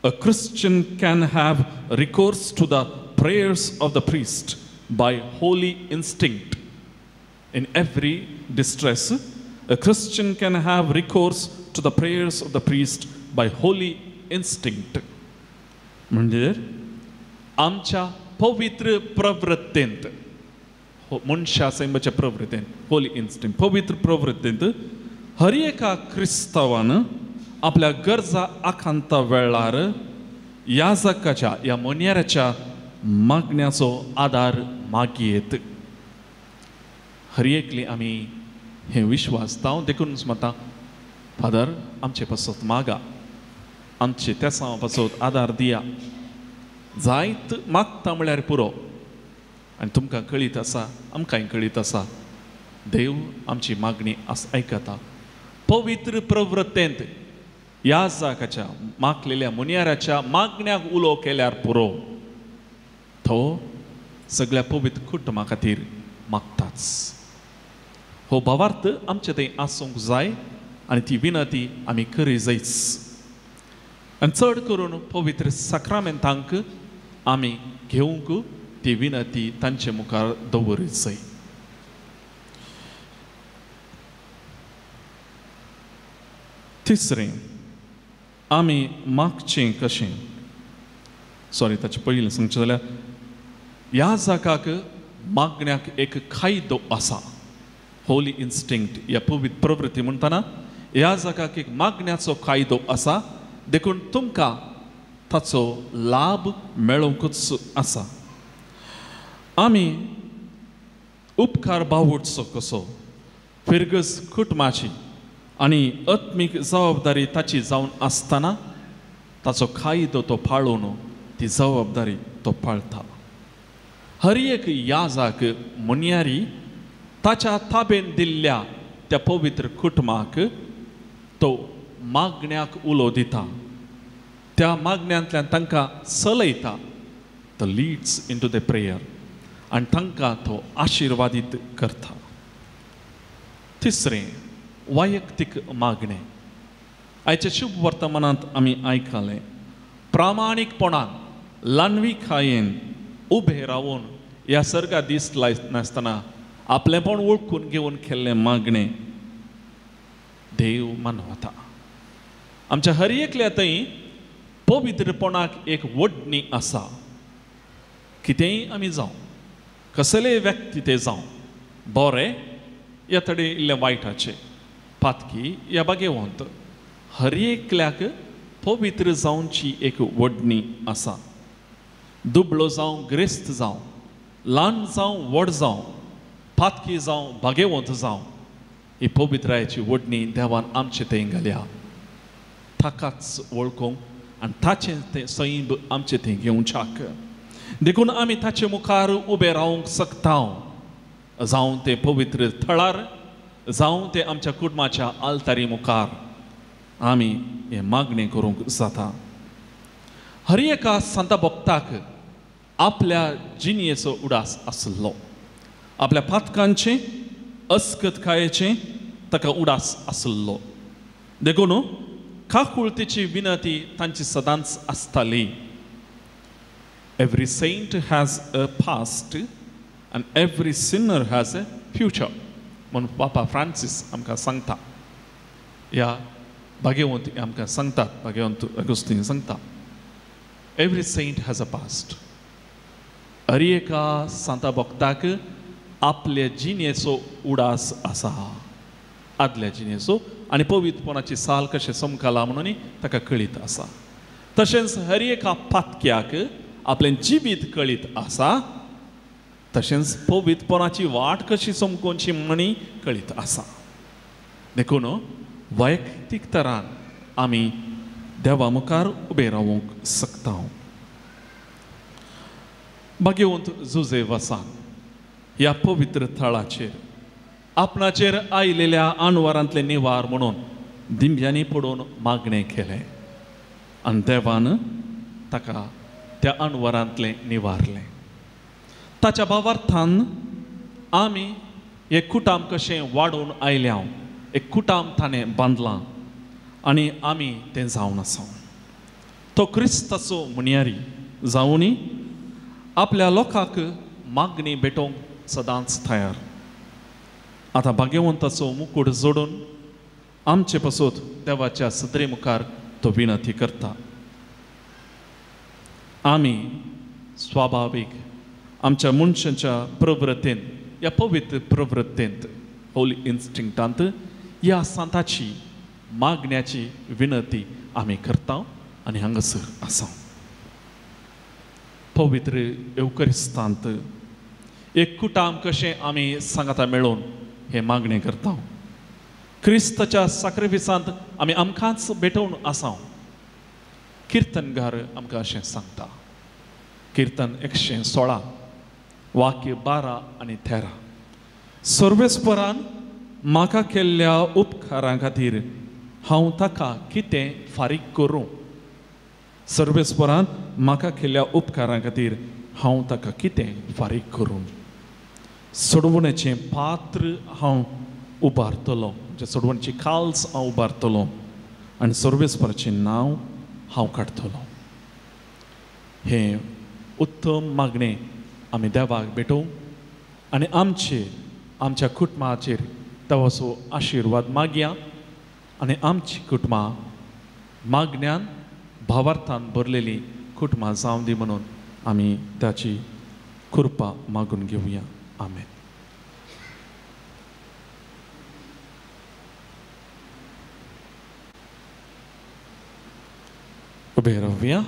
a Christian can have recourse to the prayers of the priest by holy instinct. In every distress a Christian can have recourse to the prayers of the priest by holy instinct. म्हणजे आमच्या पवित्र प्रवृत्तेंत, मनशा सैमाच्या प्रवृत्तेंत, Holi instinct, पवित्र प्रवृत्तेंत हर एका क्रिस्तांवान आपल्या गरजा आखांता वेळार याजकाच्या ह्या मोन्याराच्या मागण्याचो आदार मागयेत. हर एकली आमी हें विश्वासता, देखूनच म्हणटा फादर आमचे पासत मागा, आमचे तेसांव पासत आदार दिया. जायत मागता म्हळ्यार पुरो. आनी तुमकां कळीत आसा, आमकांय कळीत आसा, देव आमची मागणी आयकता. पवित्र प्रवृत्तेंत याजकाच्या मागलेल्या मुनियाराच्या मागण्याक उलो केल्यार पुरो, तो सगळ्या पवित्र कुटुंबा खातीर मागताच. हो भावार्थ आमचे थंय आसूंक जाय आनी ती विनंती आमी करी जायच. आनी चड करून पवित्र साक्रामेंतांक आमी घेवंक ती विनंती तांचे मुखार दवरीत जाय. तिसरें, आमी मागचें कशें? सॉरी, ताचें पयलीं सांगचें जाल्यार ह्या जाकाक मागण्याक एक कायदो आसा. होली इन्स्टिंक्ट ह्या पवित्र प्रवृत्ती म्हणटना ह्या जाकाक एक मागण्याचो कायदो आसा, देखून तुमकां ताचो लाभ मेळोवंकूच आसा. आमी उपकार बावुटचो कसो? फिरगज कुटुंबाची आनी आत्मीक जबाबदारी ताची जावन आसतना ताचो कायदो तो पाळून ती जबाबदारी तो पाळता. हर एक याजाक मुन्यारी ताच्या ताबेन दिल्ल्या त्या पवित्र कुटुंबाक तो मागण्याक उलो दिता, त्या मागण्यांतल्यान तांकां चलयता, तो leads into the prayer, आनी तांकां तो आशिर्वादीत करता. तिसरें, वैयक्तीक मागणें. आयच्या शुभ वर्तमानांत आमी आयकलें, प्रामाणीकपणान ल्हानविकायेन उबें रावन ह्या सर्गा दीस लायनासतना आपलेंपण वळखून घेवन केल्लें मागणें देव मानवता. आमच्या हर एकल्या थंय पवित्रपणाक एक वडणी आसा. कितेंय आमी जावं, कसलेय व्यक्ती ते जावं, बरें या थोडे इल्लें वायटाचें, पातकी या बागेवंत, हर एकल्याक पवित्र जावची एक वडणी आसा. दुबळो जावं, ग्रेस्त जावं, ल्हान जावं, व्हड जावं, पातकी जावं, भागेवंत जावं, ही पवित्रायेची वडणी देवान आमचे थंय घाल्या. ताकाच वळखूंक आनी ताचें तें सैब आमचे थंय घेवच्याक, देखून आमी ताचे मुखार उबे रावंक शकता, जावं तें पवित्र थळार, जावं तें आमच्या कुटुंबाच्या आल्तारी मुखार आमी हें मागणें करूंक जाता. हर एका सांता भक्ताक आपल्या जिणेचो उडास आसलो, आपल्या पातकांचें अस्कतकायेचें ताका उडास आसलो, देखून काकुळतेची विनंती तांची सदांच आसताली. Every saint has a past and every sinner has a future म्हूण पापा फ्रांसीस आमकां सांगता, ह्या भाग्यवंत आमकां सांगतात, भाग्यवंत अगुस्तीन सांगता, every saint has a past. हर एका सांता भक्ताक आपले जिणेचो उडास आसा, आदल्या जिणेचो आनी पवित्रपणाची साल कशें समकाला म्हणून ताका कळीत आसा. तशेंच हर एका पातक्याक आपलें जिवीत कळीत आसा, तशेंच पवित्रपणाची वाट कशी समकोवची म्हणून कळीत आसा. देखून वैयक्तीक तरान आमी देवा मुखार उबे रावूंक शकता. भाग्यवंत जुझे वसान ह्या पवित्र थळाचेर आपणाचेर आयिल्ल्या आनवारांतले निवार म्हणून दिंब्यांनी पडून मागणें केलें आनी देवान ताका त्या अणवरांतलें निवारलें. ताच्या भावार्थान आमी एक कुटाम कशें वाडोवन आयल्या, एक कुटाम ताणें बांदलां आनी आमी तें जावन आसा. तो क्रिस्ताचो मुनियारी जावनी आपल्या लोकांक मागणी भेटोवंक सदांच तयार. आतां भाग्यवंताचो मुकूट जोडून आमचे पासत देवाच्या सदरे मुखार तो विनंती करता. आमी स्वाभावीक आमच्या मनशांच्या प्रवृत्तीन, ह्या पवित्र प्रवृत्तींत, होली इन्स्टिंक्टांत ह्या सांताची मागण्याची विनंती आमी करता आनी हांगासर आसा. पवित्र येवकरिस्तांत एक कुटाम कशें आमी सांगाता मेळोवन हें मागणें करता. क्रिस्ताच्या साक्रिफिसांत आमी आमकांच भेटोवन आसा. किर्तनगार आमकां अशें सांगता, किर्तन 116 वाक्य 12 आनी 13, सर्वेस्परान म्हाका केल्ल्या उपकारां खातीर हांव ताका कितें फारीक करूं? सर्वेस्परान म्हाका केल्ल्या उपकारां खातीर हांव ताका कितें फारीक करूं? सोडवण्याचें पात्र हांव उबारतलो, म्हणजे सोडवण्याची काल्स हांव उबारतलो आनी सर्वेस्पराचें नांव हांव काडटलो. हें उत्तम मागणें आमी देवाक भेटोवं आनी आमचेर, आमच्या कुटुंबाचेर देवाचो आशिर्वाद मागया आनी आमची कुटुंबां मागण्यान भावार्थान भरलेली कुटुंबां जावं दी म्हणून आमी ताची कृपा मागून घेवया. आमेन. उबे रावया.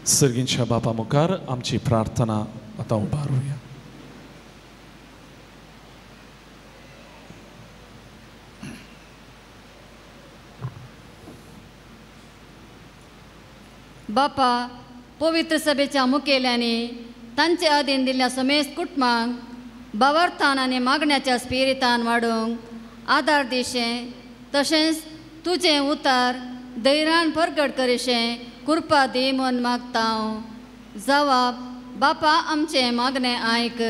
सर्गींच्या बापा मुखार आमची प्रार्थना आतां उबारुया. बापा, पवित्र सभेच्या मुखेल्यांनी तांचे अधीन दिल्ल्या समेस्त कुटुंबांक भावार्थान आनी मागण्याच्या स्पिरितान वाडोवंक आदार दिशें, तशेंच तुजें उतार धैर्यान परगट करिशें कृपा दी म्हूण मागता हांव. जवाब, बापा आमचें मागणें आयक.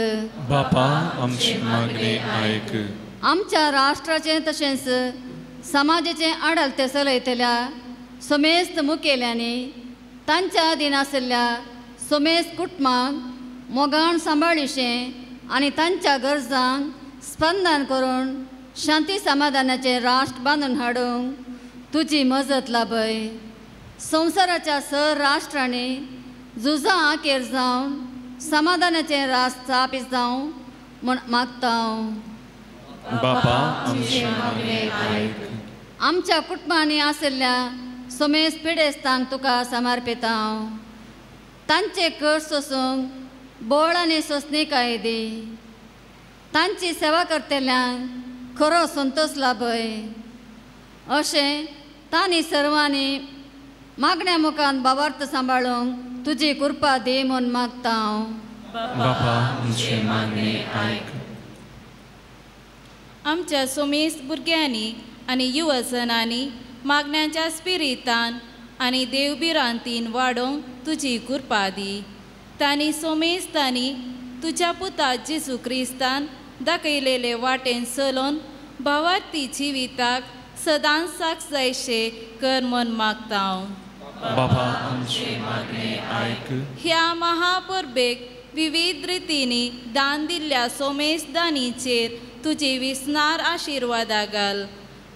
बापा आमचें मागणें आयक. आमच्या राष्ट्राचें तशेंच समाजाचें आडलतें चलयतल्या समेस्त मुखेल्यांनी तांच्या अधीन आशिल्ल्या समेस्त कुटुंबांक मोगान सांबाळिशें आनी तांच्या गरजांक स्पंदन करून शांती समाधानाचें राष्ट्र बांदून हाडूंक तुजी मजत लाभय. संवसाराच्या सर राष्ट्रांनी झुजां आखेर जावन समाधानाचें राष्ट्र स्थापीत जावं म्हूण मागता हांव. बापा आमचें मागणें आयक. आमच्या कुटुंबांनी आशिल्ल्या समेस्त पिडेस्तांक तुका समर्पिता हांव. तांचे कश्ट सोसूंक बळ आनी सोंसणीकाय दी. तांची सेवा करतल्यांक खरो संतोश लाभय. अशें तांणी सर्वांनी मागण्या मुखान भावार्थ सांबाळूंक तुजी कृपा दी म्हूण मागता हांव. बापा आमचें मागणें आयक. आमच्या सोमेस्त भुरग्यांनी आनी युवजनांनी मागण्यांच्या स्पिरितान आनी देवभिरांतीन वाडोवंक तुजी कृपा दी. तांणी सोमेस्तांनी तुज्या पुता जेजू क्रिस्तान दाखयलेले वाटेन चलोवन भावार्थी जिविताक सदांच साक्ष जायशें कर म्हूण मागता हांव. बाबा आमचें मागणें आयक. ह्या महापरबेक विविध रितींनी दान दिल्ल्या सोमेस्त दानीचेर तुजी विसनार आशिर्वादा घाल.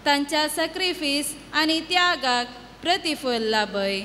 तांच्या सॅक्रिफीस आनी त्यागाक प्रतिफल लाभय.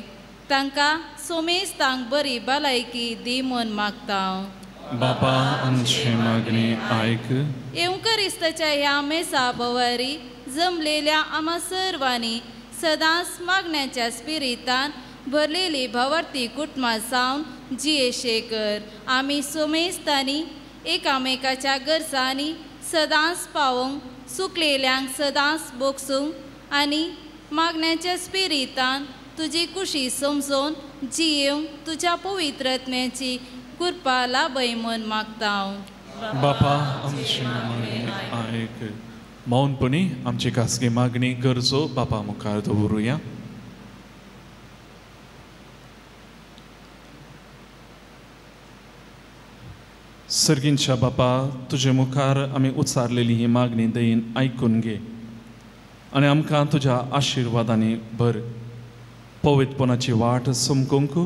तांकां सोमेस्तांक बरी भलायकी दी म्हूण मागता हांव. बाबा आमचें मागणें आयक. येवकरिस्ताच्या ह्या मेसा भोवारी जमलेल्या आमा सर्वांनी सदांच मागण्याच्या स्पिरितान भरलेली भावार्थी कुटुंबां जावन जियेशे कर. आमी सोमेस्तांनी एकामेकाच्या गरजांनी सदांच पावोवंक, सुकलेल्यांक सदांच बोगसूंक आनी मागण्याच्या स्पिरितान तुजी कुशी समजून जियेवंक तुज्या पवित्र आत्म्याची कृपा लाभय म्हूण मागता हांव. बापा आमचें मागणें आयक. मौनपणी आमची खासगी मागणी गरजो बापा मुखार दवरुया. सर्गींच्या बापा, तुजे मुखार आमी उच्चारलेली ही मागणी दयेन आयकून घे आनी आमकां तुज्या आशिर्वादांनी भर. पवित्रपणाची वाट समकूंक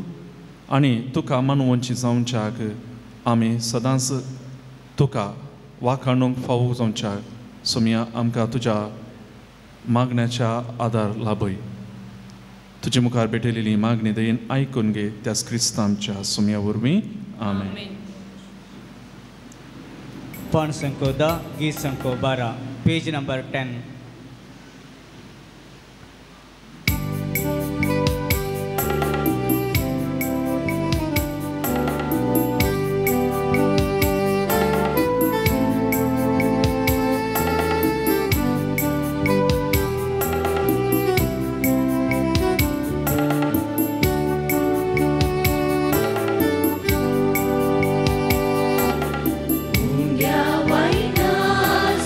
आनी तुका मानवची जावच्याक आमी सदांच तुका वाखाणूंक फावो जावच्या सोमया आमकां तुज्या मागण्याच्या आदार लाभय. तुजे मुखार भेटयलेली मागणी दयेन आयकून घे त्याच क्रिस्ता आमच्या सोमया वरवीं. आमेन. 5 10, गीत संख्या 12, पेज नंबर 10.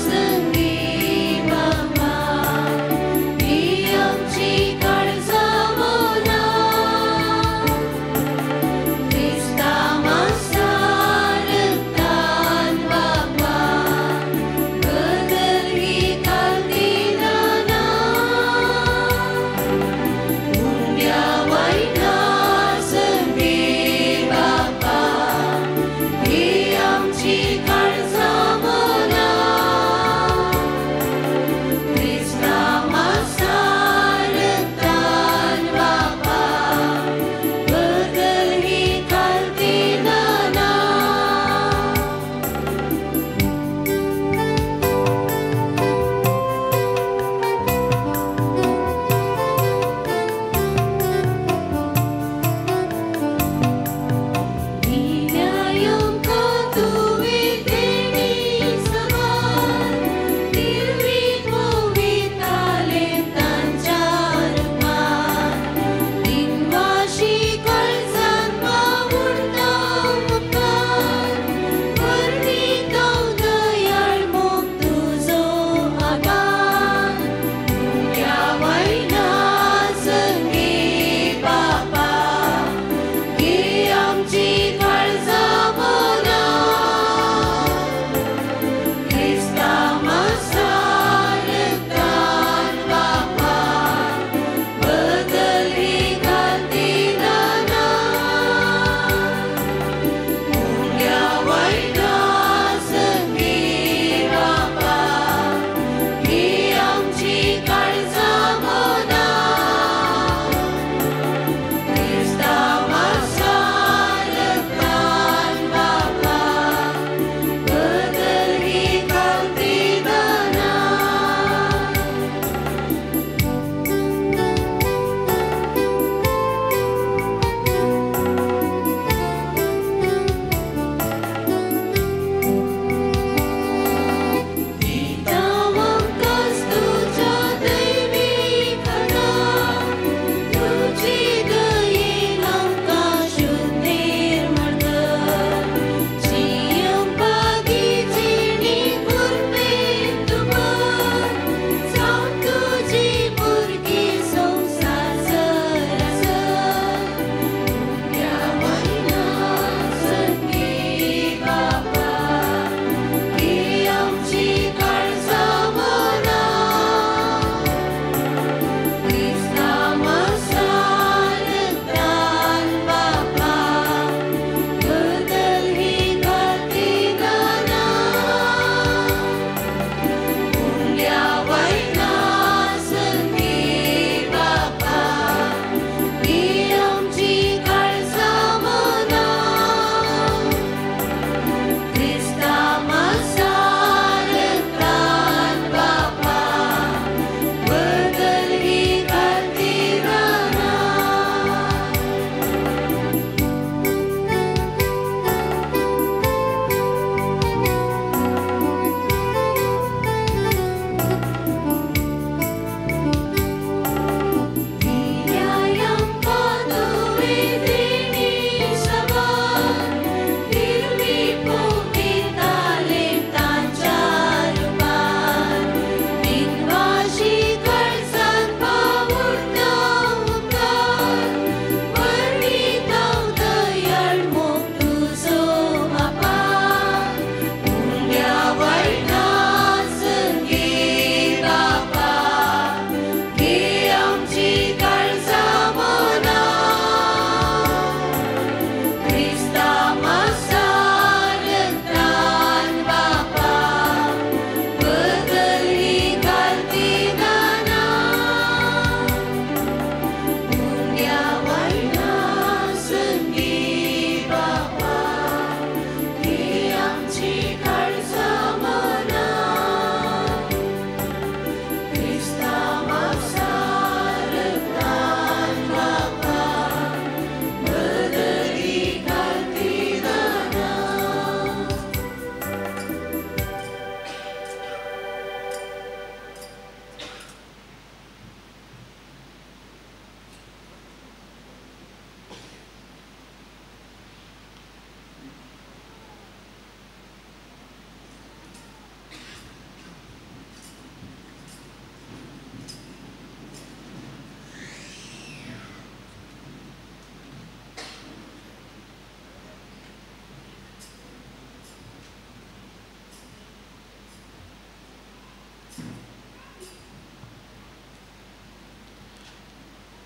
संगीवा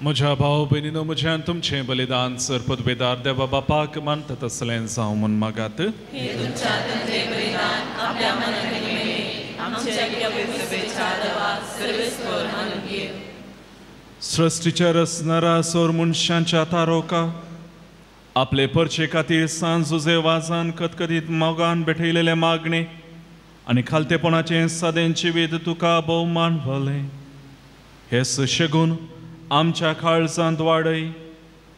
म्हज्या भाव भयणीनो, म्हज्यान तुमचें बलिदान सर पदवेदार देवा बापाक मानता तसलें जावं म्हूण मागात. सृश्टीच्या रचणारा सोर मनशांच्या तारोका आपले परचे खातीर सांज जुजे वाजान कतकतीत मोगान भेटयलेले मागणे आनी खालतेपणाचें सादें जिवीत तुका भोवमान भरलें. हे सुशेगून आमच्या काळजांत वाडय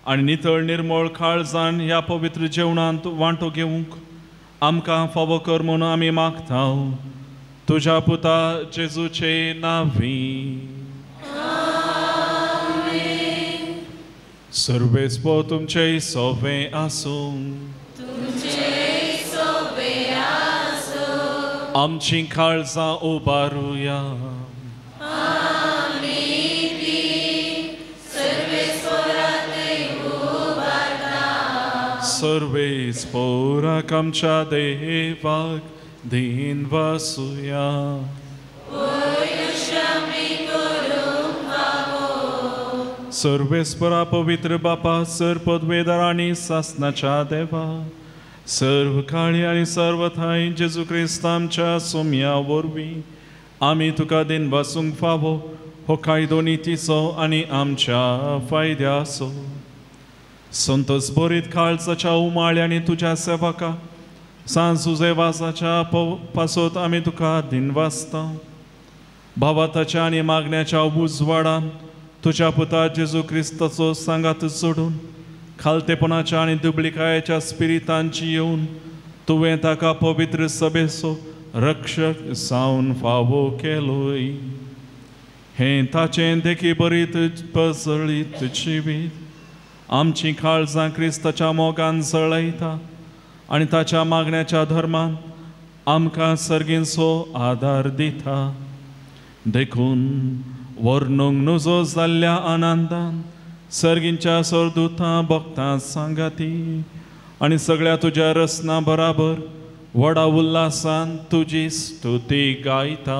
आनी नितळ निर्मळ काळजान ह्या पवित्र जेवणांत वांटो घेवंक आमकां फावो कर म्हूण आमी मागता तुज्या पुता जेजूचे नांवी. सर्वेस्पो तुमचे सोवे आसूं. आमची काळजां उबारुया. सर्वेस्पोराक आमच्या देवाक दीन वासुया. सर्वेस्परा पवित्र बापा, सर पदवेदार आनी सासनाच्या देवा, सर्व काळी आनी सर्व ठांय जेजू क्रिस्त आमच्या सोम्या वरवीं आमी तुका दीन वासूंक फावो हो कायदो नितीचो आनी आमच्या फायद्याचो. संतोष बरीत काळजाच्या उमाळ्यांनी तुज्या सेवका सांज तुजे वासाच्या पासत आमी तुका दिनवासता. भावाताच्या आनी मागण्याच्या उजवाडान तुज्या पुता जेजू क्रिस्ताचो सांगात जोडून खालतेपणाच्या आनी दुबळिकायेच्या स्पिरितांची येवन तुवें ताका पवित्र सभेचो रक्षक जावन फावो केलोय. हें ताचें देखी बरीत पसळीत जिवीत आमची काळजां क्रिस्ताच्या मोगान जळयता आनी ताच्या मागण्याच्या धर्मान आमकां सर्गींचो आदार दिता. देखून वर्णूंक नुजो जाल्ल्या आनंदान सर्गींच्या सरदुतां भक्तां सांगाती आनी सगळ्या तुज्या रचना बराबर व्हडा उल्हासान तुजी स्तुती गायता.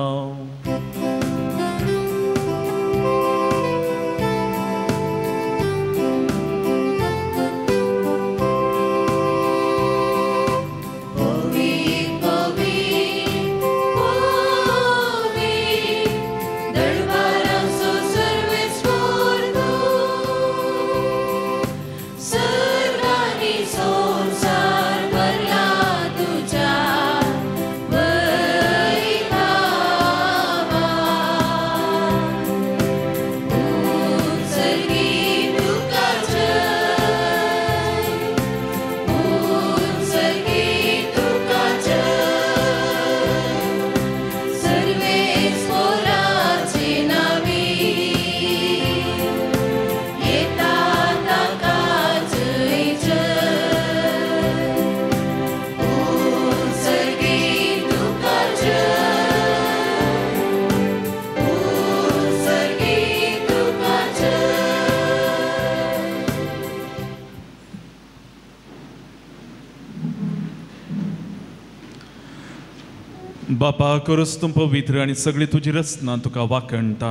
बापा, करस तूं पवित्र आनी सगळी तुजी रचना तुका वाखणटा,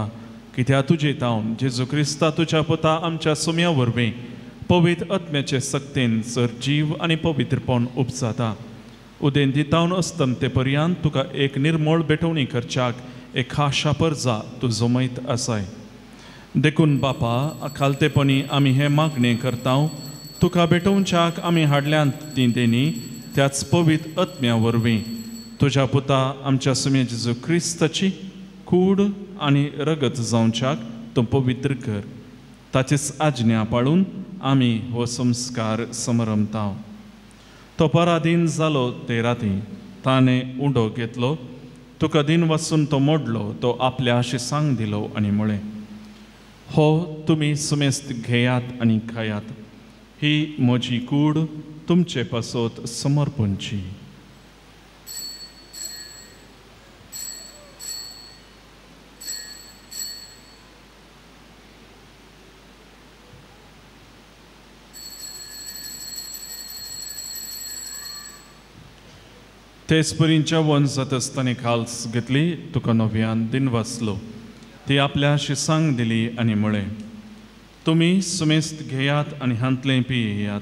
कित्याक तुजे तावन जेजू क्रिस्ता तुज्या पुता आमच्या सोम्या वरवीं पवित्र आत्म्याचे सक्तेन सर जीव आनी पवित्रपण उपजाता. उदेंती तावन अस्तमते पर्यंत तुका एक निर्मळ भेटवणी करच्याक एक खाशा परजा तूं जमयत आसाय. देखून बापा, खालतेपणी आमी हें मागणें करता, तुका भेटोवच्याक आमी हाडल्यांत ती देणी त्याच पवित्र आत्म्या वरवीं तुज्या पुता आमच्या सुम्या जेजू क्रिस्ताची कूड आनी रगत जावच्याक तूं पवित्र कर. ताचीच आज्ञा पाळून आमी हो संस्कार समरमता. तो पराधीन जालो ते राती ताणें उंडो घेतलो, तुका दिन वचून तो मोडलो, तो आपल्या शिसांक दिलो आनी म्हळें, हो तुमी सुमेस्त घेयात आनी खायात, ही म्हजी कूड तुमचे पासत समर्पणची. तेच परीं जेवण जाता आसतना खाल्स घेतली, तुका नव्यान दिन वाचलो, ती आपल्या शिसांक दिली आनी म्हळें, तुमी सुमेस्त घेयात आनी हांतलें पियेयात.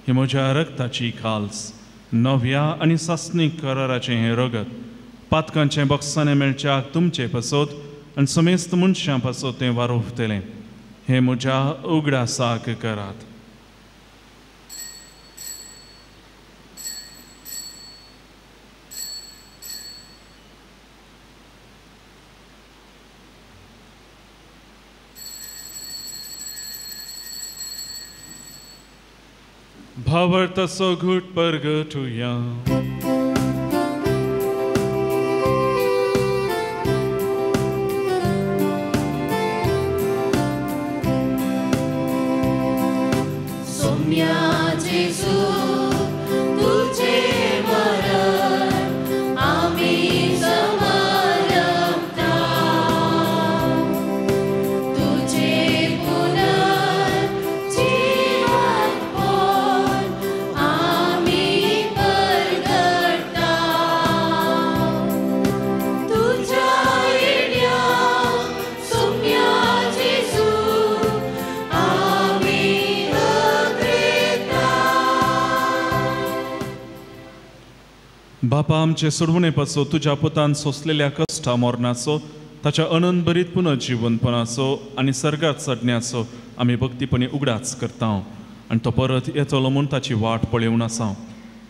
ही म्हज्या रक्ताची काल्स, नव्या आनी सासणीक कराराचें हें रगत पातकांचें बक्षाणें मेळच्याक तुमचे पासत आनी समेस्त मनशां पासत तें वारोवतलें. हें म्हज्या उगडासाक करात. भावार्थाचो घूट परगटुया. सोम्या जेजू तुझे मरण आमी समर्पता, तुझे पुनर्जीवनपण आमी परगटता, तुझ्या येण्या सोम्या जेजू आमी अग्रेता. बापा, आमचे सोडवणे पासो तुज्या पुतान सोंसलेल्या कश्टा मरणाचो, ताच्या अनंत भरीत पुनर्जिवनपणाचो आनी सर्गात चडण्याचो आमी भक्तीपणी उगडास करता आनी तो परत येतलो म्हूण ताची वाट पळोवन आसा.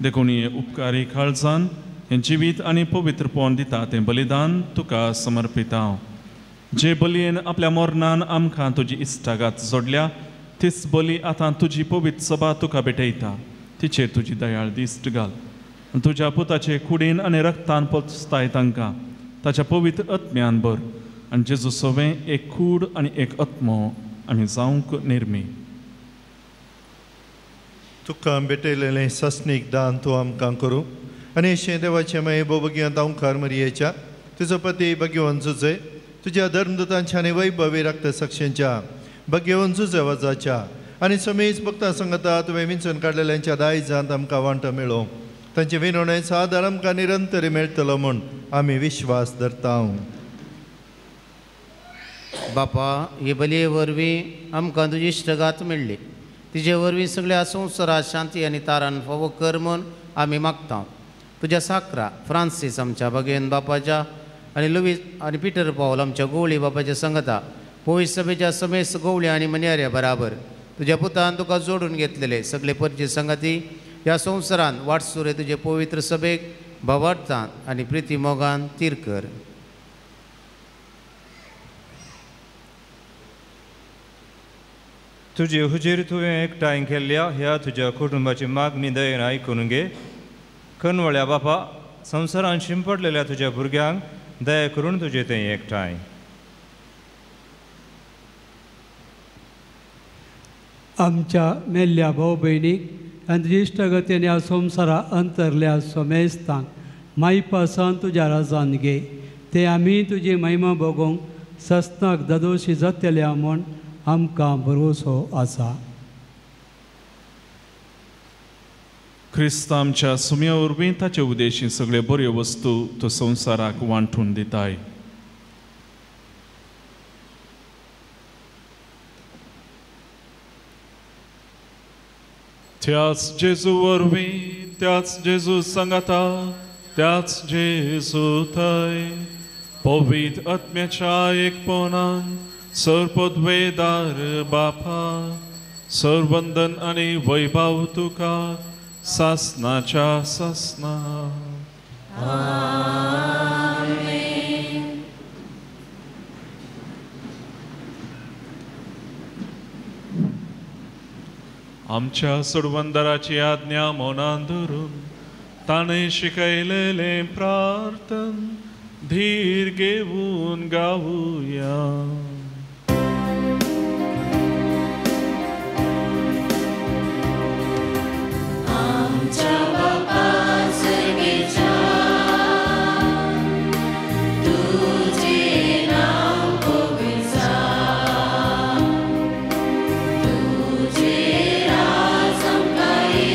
देखून हे उपकारी काळजान हें जिवीत आनी पवित्रपण दिता तें बलिदान तुका समर्पिता. जे बलयेन आपल्या मरणान आमकां तुजी इश्टागात जोडल्या तीच बली आतां तुजी पवित्र सभा तुका भेटयता. तिचेर तुजी दयाळ दिश्ट घाल. तुज्या पुताचे कुडीन आनी रक्तान पोचताय तांकां ताच्या पवित्र आत्म्यान भर आनी जेजू सवें एक कूड आनी एक आत्मो आमी जावंक निर्मी. तुका भेटयलेलें सासणीक दान तूं आमकां करूं आनी अशें देवाचें मागीर भोवभगियंत ओंकार मरियेच्या तुजो पती भगवंत जुजे तुज्या धर्मदूतांच्या आनी वैभवी रक्त साक्षींच्या भगवंत जुजे वजाच्या आनी समेज भक्तां सांगता तुवें विंचून काडलेल्यांच्या दायजांत आमकां वांटो मेळो. तांचे विनवणेचो आदार आमकां निरंतर मेळटलो म्हूण आमी विश्वास धरता. बापा, हे बलये वरवीं आमकां तुजी इश्टगात मेळ्ळी. तिजे वरवीं सगळ्या संवसारात शांती आनी तारान फावो कर म्हूण आमी मागता. तुज्या साकरा फ्रांसीस आमच्या भगेन बापाच्या आनी लुवीस आनी पिटर पावल आमच्या गोवळी बापाच्या संगता पवित्र सभेच्या समेस्त गोवळी आनी मन्याऱ्या बराबर तुज्या पुतान तुका जोडून घेतलेले सगळे परचे संगती ह्या संवसारान वाटसुरे तुजे पवित्र सभेक भावार्थान आनी प्रिती मोगान तीर कर. तुजे हुजीर तुवें एकठांय केल्ल्या ह्या तुज्या कुटुंबाची मागणी दयेन आयकून घे. कनवळ्या बापा, संवसारान शिंपडलेल्या तुज्या भुरग्यांक दया करून तुजें तें एकठांय. आमच्या मेल्ल्या भाव भयणीक आनी तुजी इश्टागतीन ह्या संवसारा अंतरल्या समेस्तांक मायपासान तुज्या राजान घे. ते आमी तुजी महिमा भोगोवंक सस्नाक दादोशी जातल्या म्हूण आमकां भरवसो आसा. क्रिस्त आमच्या सुम्या वरवीं ताचे उदेशी सगळे बऱ्यो वस्तू तो संवसाराक वांटून दिताय. त्याच जेजू वरवीं, त्याच जेजू सांगाता, त्याच जेजू थंय पवित्र आत्म्याच्या एकपणान सर्वपदवेदार बापा, सर्वंदन आनी वैभव तुका सासनाच्या सासना. आमेन. आमच्या सोडवंदराची आज्ञा मनान धरून ताणें शिकयलेलें प्रार्थन धीर घेवन गावया. आमच्या बापा सर्गेच्या, तुझे नाव पवित्र जावं, तुझे राज आमकां ये,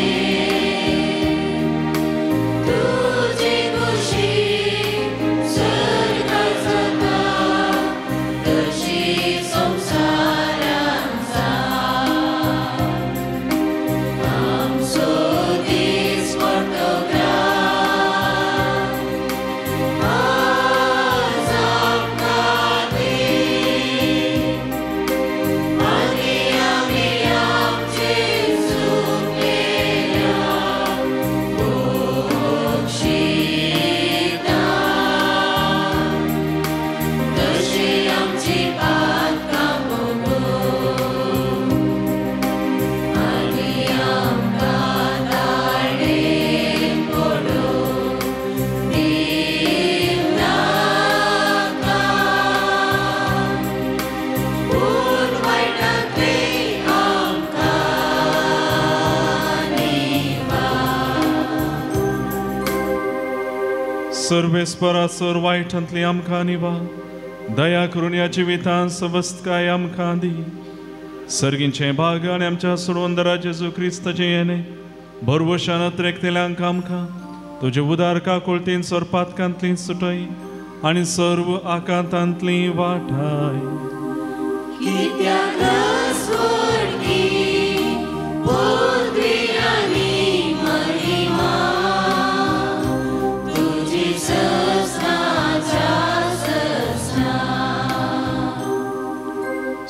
तुजी खुशी स्वर्गात जाता तशी सर्वेस्परा सर वायटांतली आमकां निवा दया करून ह्या जिवितान सवस्तकाय आमकां दी. सर्गींचें भाग आनी आमच्या सोडवंदरा जेजू क्रिस्ताचें येणें भरवशान अत्रेकतेल्यांक आमकां तुजे उदार काकुळतीन सोरपातकांतली सुटय आनी सर्व आकांतांतली वाठाय.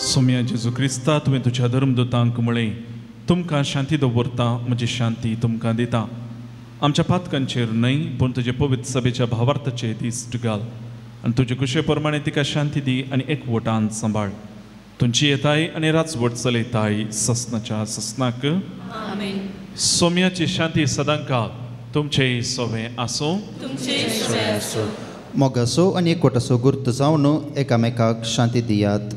सोम्या जेजू क्रिस्ता, तुवें तुज्या धर्मदूतांक म्हळें, तुमकां शांती दवरता, म्हजी शांती तुमकां दिता. आमच्या पातकांचेर न्हय पूण तुजे पवित्र सभेच्या भावार्थाचेर दीस घाल आनी तुजे कुशे प्रमाणे तिका शांती दी आनी एकवटान सांबाळ. तुमची येताय आनी राजवट चलयताय ससनाच्या ससनाक. सोम्याची शांती सदांकाळ तुमचे सोवे आसूं. मोगासो आनी एकवटाचो गुर्त जावन एकामेकाक शांती दियात.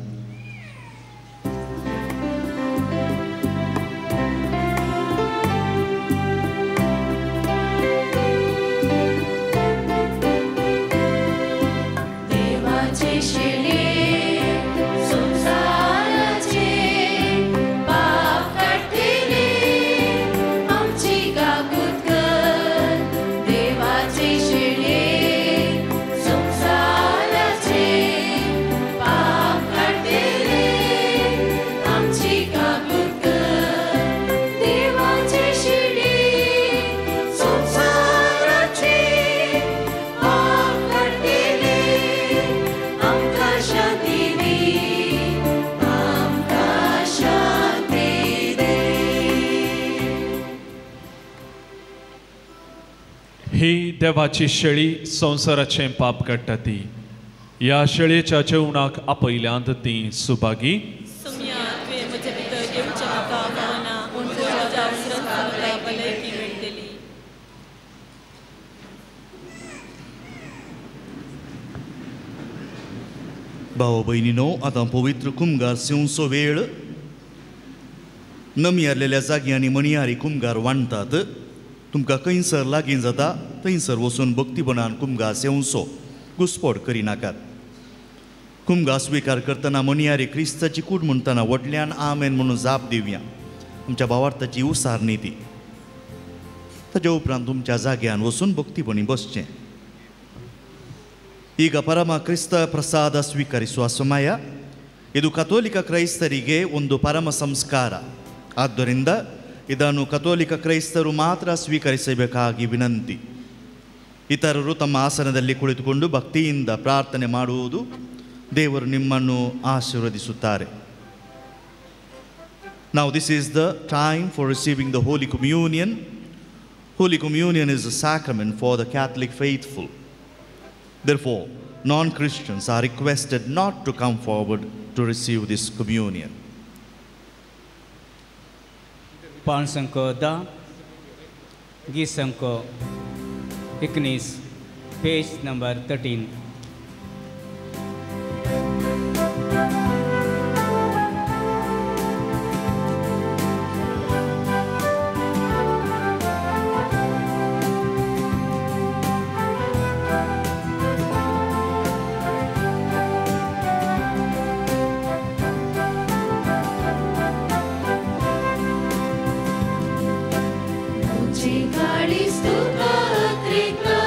ही देवाची शेळी संवसाराचें पाप काडटा ती. ह्या शेळयेच्या जेवणाक आपयल्यांत ती सुभागी. भाव भयणीनो, आतां पवित्र कुमगार सेवचो वेळ. नमी आरलेल्या जागी आनी मणयारी कुमगार वांटतात. तुमकां खंयसर लागीं जाता थंयसर वचून भक्तीपणान कुमगा सेवचो, घुस्पोट करिनाकात. कुमगा स्विकार करतना मणयारी क्रिस्ताची कूड म्हणटना व्हडल्यान आमेन म्हणून जाप दिवया. आमच्या भावार्थाची उसारणी ती. ताच्या उपरांत तुमच्या जाग्यान वचून भक्तीपणी बसचें. ಈಗ ಪರಮ ಕ್ರಿಸ್ತ ಪ್ರಸಾದ ಸ್ವೀಕರಿಸುವ ಸಮಯ ಇದು. ಕಥೋಲಿಕ ಕ್ರೈಸ್ತರಿಗೆ ಒಂದು ಪರಮ ಸಂಸ್ಕಾರ. ಆದ್ದರಿಂದ ಇದನ್ನು ಕಥೋಲಿಕ ಕ್ರೈಸ್ತರು ಮಾತ್ರ ಸ್ವೀಕರಿಸಬೇಕಾಗಿ ವಿನಂತಿ. ಇತರರು ತಮ್ಮ ಆಸನದಲ್ಲಿ ಕುಳಿತುಕೊಂಡು ಭಕ್ತಿಯಿಂದ ಪ್ರಾರ್ಥನೆ ಮಾಡುವುದು. ದೇವರು ನಿಮ್ಮನ್ನು ಆಶೀರ್ವದಿಸುತ್ತಾರೆ. Now this is the time for receiving the Holy Communion. Holy Communion is a sacrament for the Catholic faithful. Therefore, non-Christians are requested not to come forward to receive this communion. 510, गीत 19, page number 13. तुका त्रिता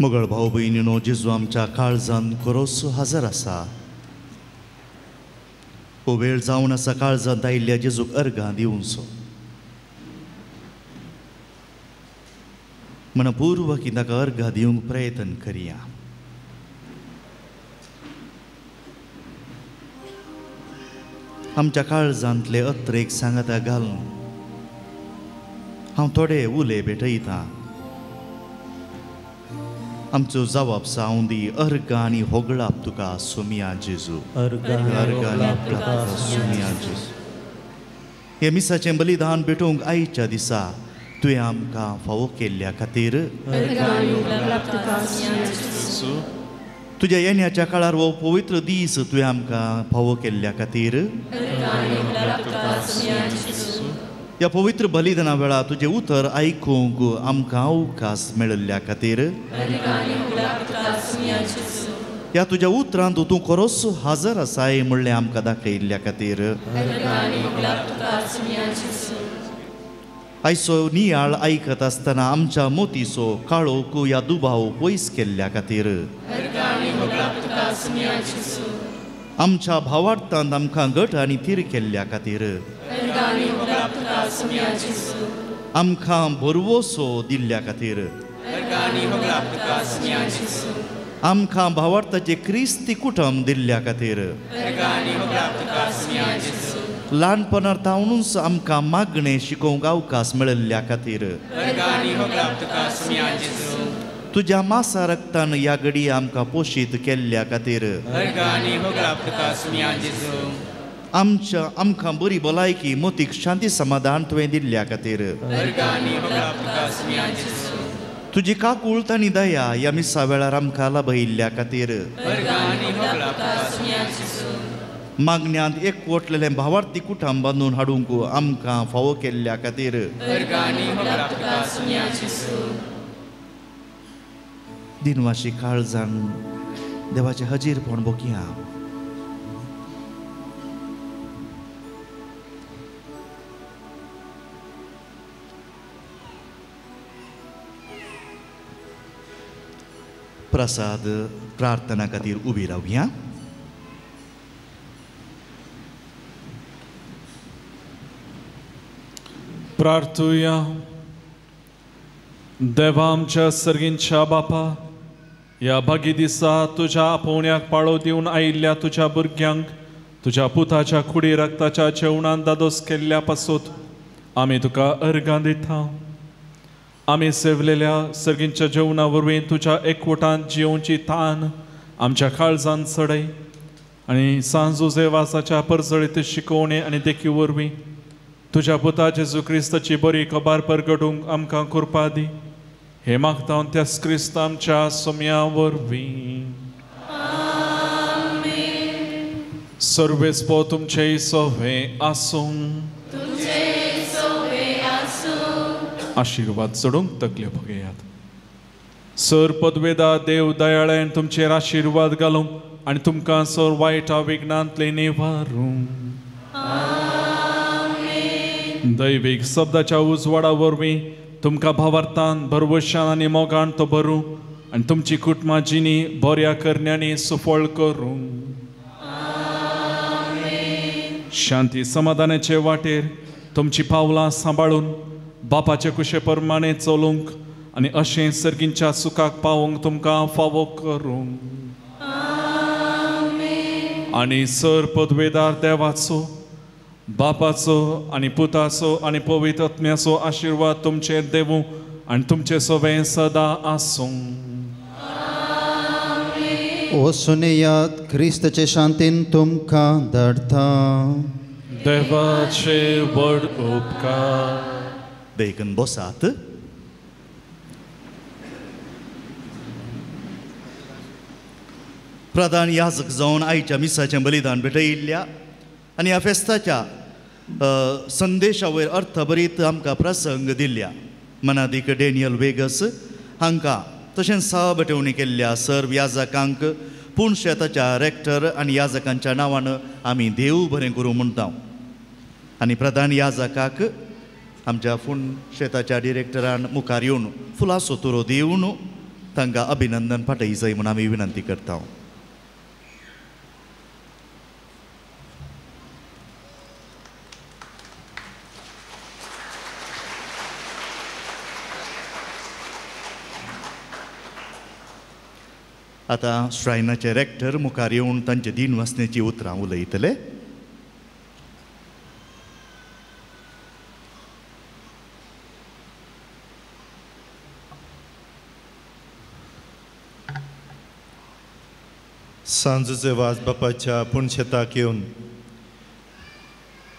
मगळ भाव भयणीनो, जेजू आमच्या काळजान खरोच हजर आसा. हो वेळ जावन आसा काळजांत आयिल्ल्या जेजूक अर्गां दिवचो. मनपूर्वक ताका अर्गां दिवंक प्रयत्न करया. आमच्या काळजांतले अत्रेक सांगाता घालून हांव थोडे उले भेटयतां. आमचो जवाब जावं दी अर्गां आनी होगळाप तुका सोमिया जेजू, अर्गां आनी होगळाप सोमिया जेजू. हे मिसाचें बलिदान भेटोवंक आयच्या दिसा तुवें आमकां फावो केल्ल्या खातीर, तुज्या येण्याच्या काळार हो पवित्र दीस तुवें आमकां फावो केल्ल्या खातीर, ह्या पवित्र बलिदाना वेळार तुजें उतर आयकूंक आमकां अवकाश मेळिल्ल्या खातीर, ह्या तुज्या उतरांत तूं खरोच हजर आसाय म्हणलें आमकां दाखयिल्ल्या खातीर, आयचो नियाळ आयकत आसतना आमच्या मोतीचो काळोख ह्या दुबाव पयस केल्ल्या खातीर, आमच्या भावार्थांत आमकां घट आनी थीर केल्ल्या खातीर, आमकां भरवसो दिल्ल्या खातीर, आमकां भावार्थाचे क्रिस्ती कुटुंब दिल्ल्या खातीर, ल्हानपणार तावनूच आमकां मागणें शिकोवंक अवकाश मेळिल्ल्या खातीर, तुज्या मासा रक्तान ह्या घडी आमकां पोशीत केल्ल्या खातीर, आमच्या आमकां बरी भलायकी मोतीक शांती समाधान तुवें दिल्ल्या खातीर, तुजी काकूळत आनी दया ह्या मिसा वेळार आमकां लाभयिल्ल्या खातीर, मागण्यांत एकवटलेलें भावार्थी कुटुंब बांदून हाडूंक आमकां फावो केल्ल्या खातीर, दिनवाशी काळजान देवाचें हजीरपण भोगया. प्रसाद प्रार्थना खातीर उबी रावया. प्रार्थुया. देवा आमच्या सर्गींच्या बापा, ह्या भागी दिसा तुज्या आपोवण्याक पाळो दिवन आयिल्ल्या तुज्या भुरग्यांक तुज्या पुताच्या कुडी रक्ताच्या जेवणान दादोस केल्ल्या पासत आमी तुका अर्गां दिता. आमी सेवलेल्या सर्गींच्या जेवणा वरवीं तुज्या एकवटान जियोवची तान आमच्या काळजान चडय आनी सांजुजेवासाच्या परजळीत शिकोवणे आनी देखी वरवीं तुज्या पुता जेजू क्रिस्ताची बरी खबर परगटूंक आमकां कृपा दी. हे मागता त्याच क्रिस्त आमच्या सोम्या वरवीं. सर्वेस्पो तुमचे सोवे आसूं. आशिर्वाद चडूंक तकल्यो भोगयात. सर पदवेदा देव दयाळ्यान तुमचेर आशिर्वाद घालूंक आनी तुमकां सर वायटा विघ्नांतले निवारूं. दैवीक शब्दाच्या उजवाडा वरवीं तुमकां भावार्थान भरवशान आनी मोगान तो भरूं आनी तुमची कुटुंबां जिणी बऱ्या करण्यांनी सुफळ करूं. शांती समाधानाचे वाटेर तुमची पावलां सांबाळून बापाचे कुशे प्रमाणे चलूंक आनी अशें सर्गींच्या सुखाक पावोवंक तुमकां फावो करूं. आनी सर पदवेदार देवाचो बापाचो आनी पुताचो आनी पवित्र आत्म्याचो आशिर्वाद तुमचेर देवूं आनी तुमचे सोबें सदां आसूं. ओ सुनेयात क्रिस्ताचे शांतीन तुमकां धाडटा. देवाचे व्हड उपकार. बेगीन बसात. प्रधान याजक जावन आयच्या मिसाचें बलिदान भेटयिल्ल्या आनी ह्या फेस्ताच्या संदेशा वयर अर्थभरीत आमकां प्रसंग दिल्ल्या मनादीक डॅनियल वेगस हांकां तशेंच सहा भेटवणी केल्ल्या सर्व याजकांक पूण शेताच्या रेक्टर आनी याजकांच्या नांवान आमी देव बरें करूं म्हणटा. आनी प्रधान याजकाक आमच्या पूण शेताच्या डिरेक्टरान मुखार येवन फुलाचो तुरो दिवन तांकां अभिनंदन पाठय जाय म्हूण आमी विनंती करता. आतां श्रायनाचे रेक्टर मुखार येवन तांचे दिन वासनेची उतरां उलयतले. सांजचे वाज बापाच्या पुणशेताक येवन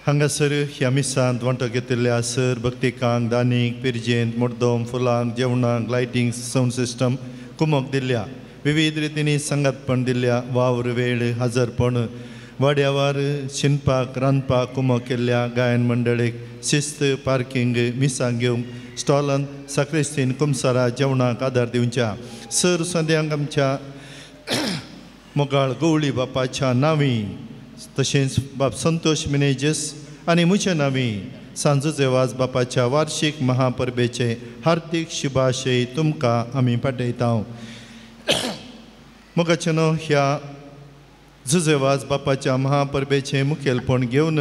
हांगासर ह्या मिसांत वांटो घेतिल्ल्या सर भक्तिकांक दानीक पिरजेंत मुड्डोम फुलांक जेवणाक लायटींग सावंड सिस्टम कुमोक दिल्ल्या विविध रितींनी सांगातपण दिल्ल्या वावर वेळ हजरपण वाड्यावार शिनपाक रांदपाक कुमोक केल्ल्या गायन मंडळीक शिस्त पार्किंग मिसांक घेवंक स्टॉलांत साक्रिस्तीन कुमसारा जेवणाक आदार दिवच्या सर संद्यांक आमच्या मोगाळ गवळी बापाच्या नांवी तशेंच बाब संतोष मिनेजस आनी म्हज्या नांवी सांजचे वाज बापाच्या वार्षीक महापरबेचे हार्दीक शुभाशय तुमकां आमी पाठयता. मोगाचे न्हू ह्या जुजेवाज बापाच्या महापरबेचें मुखेलपण घेवन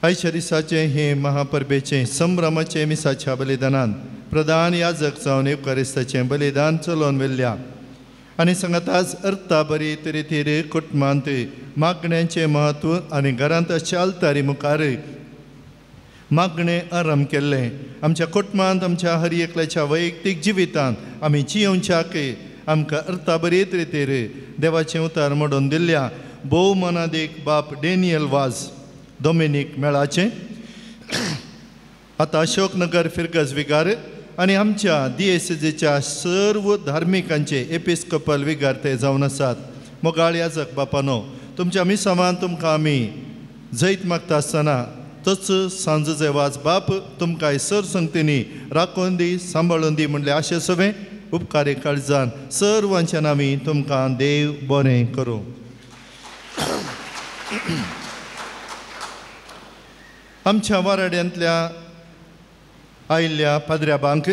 आयच्या दिसाचें हें महापरबेचें संभ्रमाचें मिसाच्या बलिदानान प्रधान याजक जावन येवकारिस्ताचें बलिदान चलोवन व्हेल्ल्या आनी सांगाताच अर्था बरी तरेतीर कुटुंबांत मागण्यांचें म्हत्व आनी घरांत आल्तारी मुखार मागणें आरंभ केल्लें आमच्या कुटुंबांत आमच्या हर एकल्याच्या वैयक्तीक जिवितांत आमी जियोवच्याक आमकां अर्था बरीत रितीर देवाचें उतार मोडून दिल्ल्या भोव मनादीक बाप डॅनियल वाज डोमिनीक मेळाचें आतां अशोकनगर फिरगज विगार आनी आमच्या दियेसेजेच्या सर्व धार्मिकांचे एपिस्कोपल विगार ते जावन आसात. मोगाळ याजक बापानो तुमच्या मिसावान तुमकां आमी जैत मागता आसतना तोच सांजचे वाज बाप तुमकां सर संगतींनी राखून दी सांबाळून दी म्हणलें आशे सगळें उपकारी काळजान सर्वांच्या नांवी तुमकां देव बरें करूं. आमच्या वाराड्यांतल्या आयिल्ल्या पाद्र्याबांक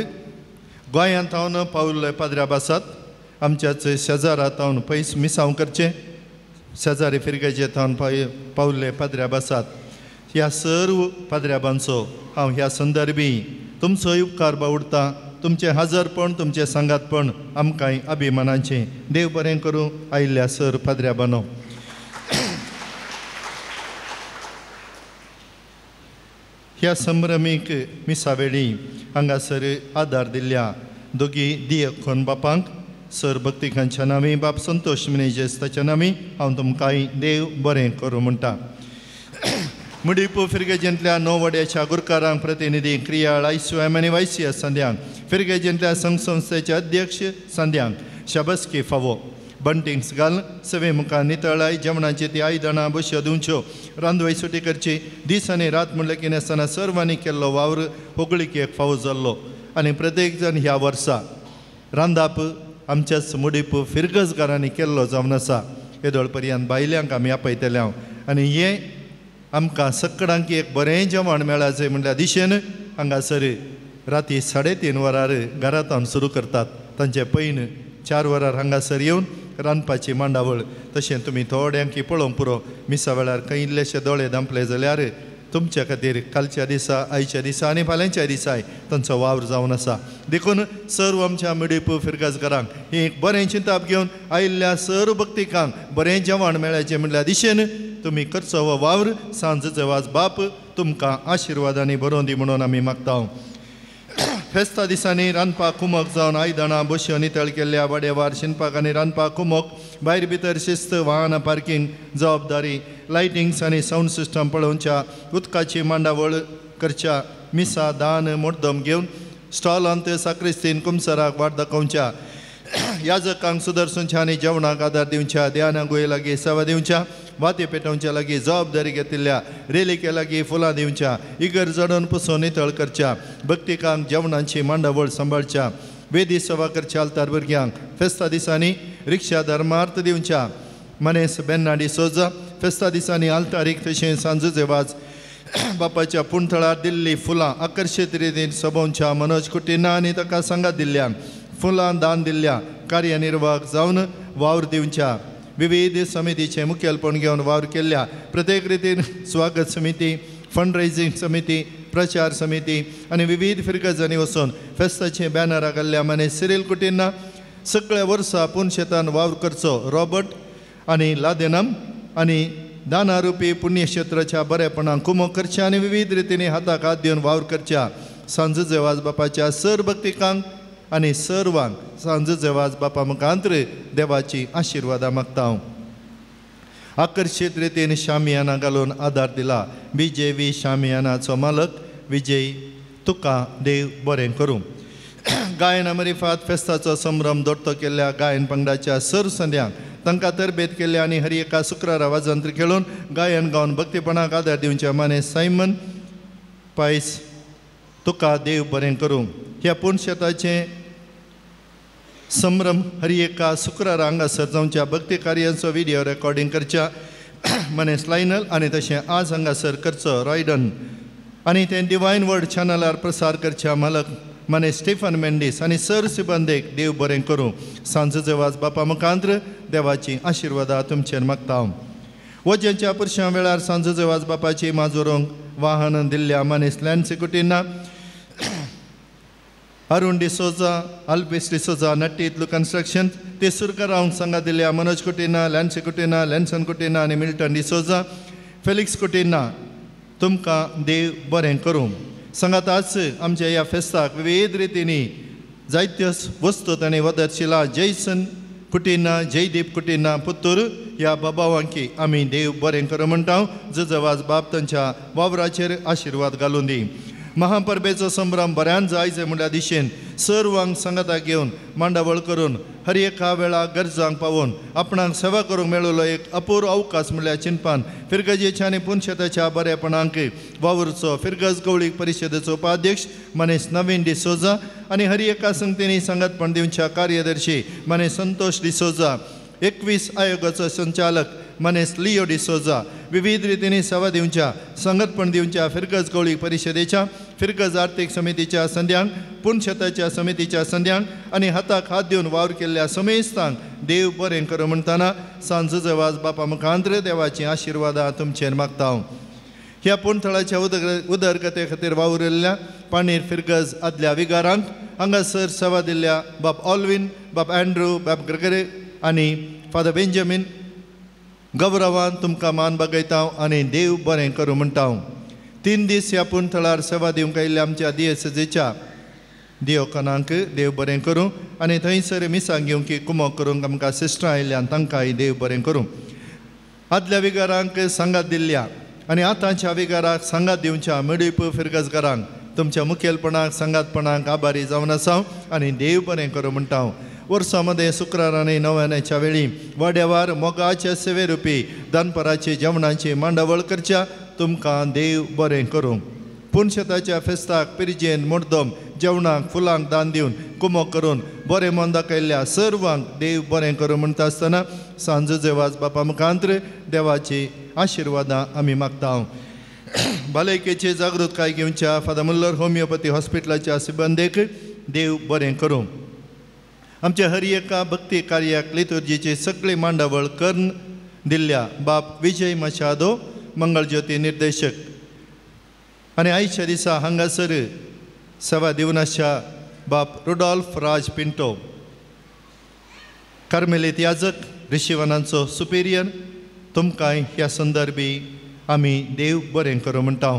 गोंयांत हांव पाविल्ले पाद्र्याब आसात आमच्याच शेजारा तावन पयस मिसांव करचें शेजारी फिरगेजे थावन पाविल्ले पाद्र्याब आसात. ह्या सर्व पाद्र्याबांचो हांव ह्या संदर्भी तुमचो उपकार बावडटा. तुमचें हजरपण तुमचें सांगातपण आमकांय अभिमानाचें. देव बरें करूं आयिल्ल्या सर पाद्र्याबानो. ह्या संभ्रमीक मिसावेळी हांगासर आदार दिल्ल्या दोगी दियखोन बापांक सर भक्तिकांच्या नांवी बाप संतोष मिनेजेस ताच्या नांवी हांव तुमकांय देव बरें करूं म्हणटा. मुडीपू फिरगेजेंतल्या णव वाड्याच्या गुरकारांक प्रतिनिधी क्रियाळ आयसीएम आनी वायसीएस संद्यांक फिरगेजेंतल्या संघ संस्थेचे अध्यक्ष संद्यांक शाबस्की फावो बंटिंग्स घाल सवे मुखार नितळाय जेवणाची ती आयदनां बश्यो धुवच्यो रांदवय सुटी करची दीस आनी रात म्हणलें की नासतना सर्वांनी केल्लो वावर होगळिकेक फावो जाल्लो आनी प्रत्येक जाण ह्या वर्सा रांदाप आमच्याच मुडीप फिरगजगारांनी केल्लो जावन आसा. येदोळ पर्यंत बायल्यांक आमी आपयतले हांव आनी हें आमकां सकडांक एक बरें जेवण मेळाचें म्हणल्यार दिशेन हांगासर राती 3:30 वरार घरांत हांव सुरू करतात तांचे पयन 4 वरार हांगासर येवन रांदपाची मांडावळ. तशें तुमी थोड्यांकी पळोवंक पुरो मिसा वेळार खंय इल्लेशे दोळे धांपले जाल्यार तुमच्या खातीर कालच्या दिसा आयच्या दिसा आनी फाल्यांच्या दिसाय तांचो वावर जावन आसा. देखून सर्व आमच्या मिडीप फिरगजगारांक ही एक बरें चिंताप घेवन आयिल्ल्या सर्व भक्तिकांक बरें जेवण मेळाचें म्हणल्यार दिशेन तुमी करचो हो वावर सांजचे वाज बाप तुमकां आशिर्वादांनी बरोवन दी म्हणून आमी मागता. फेस्ता दिसांनी रांदपाक कुमक जावन आयदनां बश्यो नितळ केल्ल्या वाडेवार शिनपाक आनी रांदपाक कुमक भायर भितर शिस्त वाहनां पार्किंग जबाबदारी लायटिंग्स आनी सावंड सिस्टम पळोवच्या उदकाची मांडावळ करच्या मिसा दान मोड्दम घेवन स्टॉलांत साक्रिस्तीन कुमसराक वाट दाखोवच्या याजकांक सुदरसूंच्या आनी जेवणाक आदार दिवच्या ध्याना गुये लागीं सेवा दिवच्या वाती पेटोवच्या लागीं जबाबदारी घेतिल्ल्या रेलिके लागीं फुलां दिवच्या इगर जडून पुसून नितळ करच्या भक्तिकांक जेवणांची मांडावळ सांबाळच्या वेदी सेवा करच्या आल्तार भुरग्यांक फेस्ता दिसांनी रिक्षा धर्मार्थ दिवच्या मनेस बेन्ना डिसोजा फेस्ता दिसांनी आल्तारीक तशें सांजुजे वाज बापाच्या पुणथळार दिल्ली फुलां आकर्शीत रितीन सोबोवच्या मनोज कुटिना आनी ताका सांगात दिल्ल्या फुलां दान दिल्ल्या कार्यनिर्वाहक जावन वावर दिवच्या विविध समितीचें मुखेलपण घेवन वावर केल्ल्या प्रत्येक रितीन स्वागत समिती फंड रेजिंग समिती प्रचार समिती आनी विविध फिरगजांनी वचून फेस्ताचे बॅनरां घाल्ल्या मने सिरील कुटिना सगळ्या वर्सा पुनशेतान वावर करचो रॉबर्ट आनी लादेनम आनी दानारुपी पुण्यक्षेत्राच्या बरेपणाक कुमो करच्या आनी विविध रितींनी हाताक हात दिवन वावर करच्या सांजुजे वाज बापाच्या सर भक्तिकांक आनी सर्वांक सांजुजे वाज बापा मुखांतर देवाची आशिर्वादां मागता हांव. आकर्शीत रितीन शामियाना घालून आदार दिला बी जे व्ही शामियानाचो मालक विजय तुका देव बरें करूं. गायन अमरिफात फेस्ताचो संभ्रम दोडतो केल्ल्या गायन पंगडाच्या सर संद्यांक तांकां तरबेत केल्ल्या आनी हर एका शुक्रारा वाजंत्र खेळून गायन गावन भक्तीपणाक आदार दिवच्या माने सायमन पायस तुका देव बरें करूं. ह्या पुणशेताचें संभ्रम हर एका शुक्रारा हांगासर जावच्या भक्ती कार्यांचो विडियो रेकॉर्डिंग करच्या मनेस लायनल आनी तशें आज हांगासर करचो रॉयडन आनी तें डिवायन वर्ड चॅनलार प्रसार करच्या मालक मने स्टीफन मेंडीस आनी सर सिबंदेक देव बरें करूं. सांजुजे वाज बापा मुखांत्र देवाची आशिर्वादां तुमचेर मागता हांव. वजेंच्या पुरशां वेळार सांजुजे वाज बापाची माजोरोंक वाहन दिल्ल्या मनेस लॅन्सी कुटिना अरुण डिसोजा अल्पेश डिसोजा नट्टीतलू कन्स्ट्रक्शन ते सुरकरावंक सांगा दिल्या मनोज कुटिना लॅन्सी कुटिना लॅन्सन कुटिना आनी मिल्टन डिसोजा फेलिक्स कुटिना तुमकां देव बरें करूं. सांगात आज आमच्या ह्या फेस्ताक विविध रितींनी जायत्यो वस्तू तांणी वदरशिला जयसन कुटिना जयदीप कुटिना पुत्तूर ह्या बाबावांकी आमी देव बरें करूं म्हणटा. जुजवाज बाब तांच्या वावराचेर आशिर्वाद घालून दी. महापरबेचो संभ्रम बऱ्यान जायचे म्हणल्या दिशेन सर्वांक सांगाता घेवन मांडावळ करून हर एका वेळा गरजांक पावोवन आपणाक सेवा करूंक मेळिल्लो एक अपूर्व अवकाश म्हणल्यार चिंतपान फिरगजेच्या आनी पुनशेताच्या बरेपणांक वावुरचो फिरगज गवळीक परिशदेचो उपाध्यक्ष मनेस नवीन डिसोजा आनी हर एका संगतींनी सांगातपण दिवच्या कार्यदर्शी मनेस संतोष डिसोजा 21 आयोगाचो संचालक मनेस लियो डिसोजा विविध रितींनी सेवा दिवच्या संगतपण दिवच्या फिरगज गवळी परिशदेच्या फिरगज आर्थीक समितीच्या संद्यांक पुनशेताच्या समितीच्या संद्यांक आनी हाताक हात दिवन वावर केल्ल्या समेस्तांक देव बरें करूं म्हणटना सांजुजे वाज बापा मुखांत्र देवाची आशिर्वादां तुमचेर मागता हांव. ह्या पुणथळाच्या उदरगते खातीर वावुरिल्ल्या पाणीर फिरगज आदल्या विगारांक हांगासर सेवा दिल्ल्या बाब ऑलविन बाब अँड्रू बाब ग्रेगरी आनी फादर बेंजामीन गौरवान तुमकां मान बागयता आनी देव बरें करूं म्हणटा हांव. 3 दीस ह्या पुणथळार सेवा दिवंक आयिल्ल्या आमच्या दियेसजेच्या देवकनांक देव बरें करूं आनी थंयसर मिसांक घेवंक कुमक करूंक आमकां सिस्टरां आयिल्ल्यान तांकांय देव बरें करूं. आदल्या विगारांक सांगात दिल्ल्या आनी आतांच्या विगाराक सांगात दिवच्या मेडीप फिरगजकारांक तुमच्या मुखेलपणाक सांगातपणाक आभारी जावन आसा आनी देव बरें करूं म्हणटा हांव. वर्सां मदें शुक्रार आनी नव्याण्याच्या वेळी वाड्यावार मोगाच्या सेवे रुपी दनपराची जेवणाची मांडावळ करच्या तुमकां देव बरें करूं. पुनशेताच्या फेस्ताक पिरजेन मुर्दम जेवणाक फुलांक दान दिवन कुमो करून बरें मन दाखयल्ल्या सर्वांक देव बरें करूं म्हणटा आसतना सांजुजे वाज बापा मुखांत्र देवाची आशिर्वादां आमी मागता हांव. भलायकेची जागृतकाय घेवच्या फादर मुल्लर होमियोपॅथी हॉस्पिटलाच्या सिबंदेक देव बरें करूं. आमच्या हर एका भक्ती कार्याक लितुर्जीची सगळी मांडावळ करून दिल्ल्या बाप विजय मशादो मंगळज्योती निर्देशक आनी आयच्या दिसा हांगासर सेवा दिवनाच्या बाप रुडॉल्फ राज पिंटो कार्मेलीत याजक ऋषिवनांचो सुपिरियर तुमकांय ह्या संदर्भी आमी देव बरें करूं म्हणटा.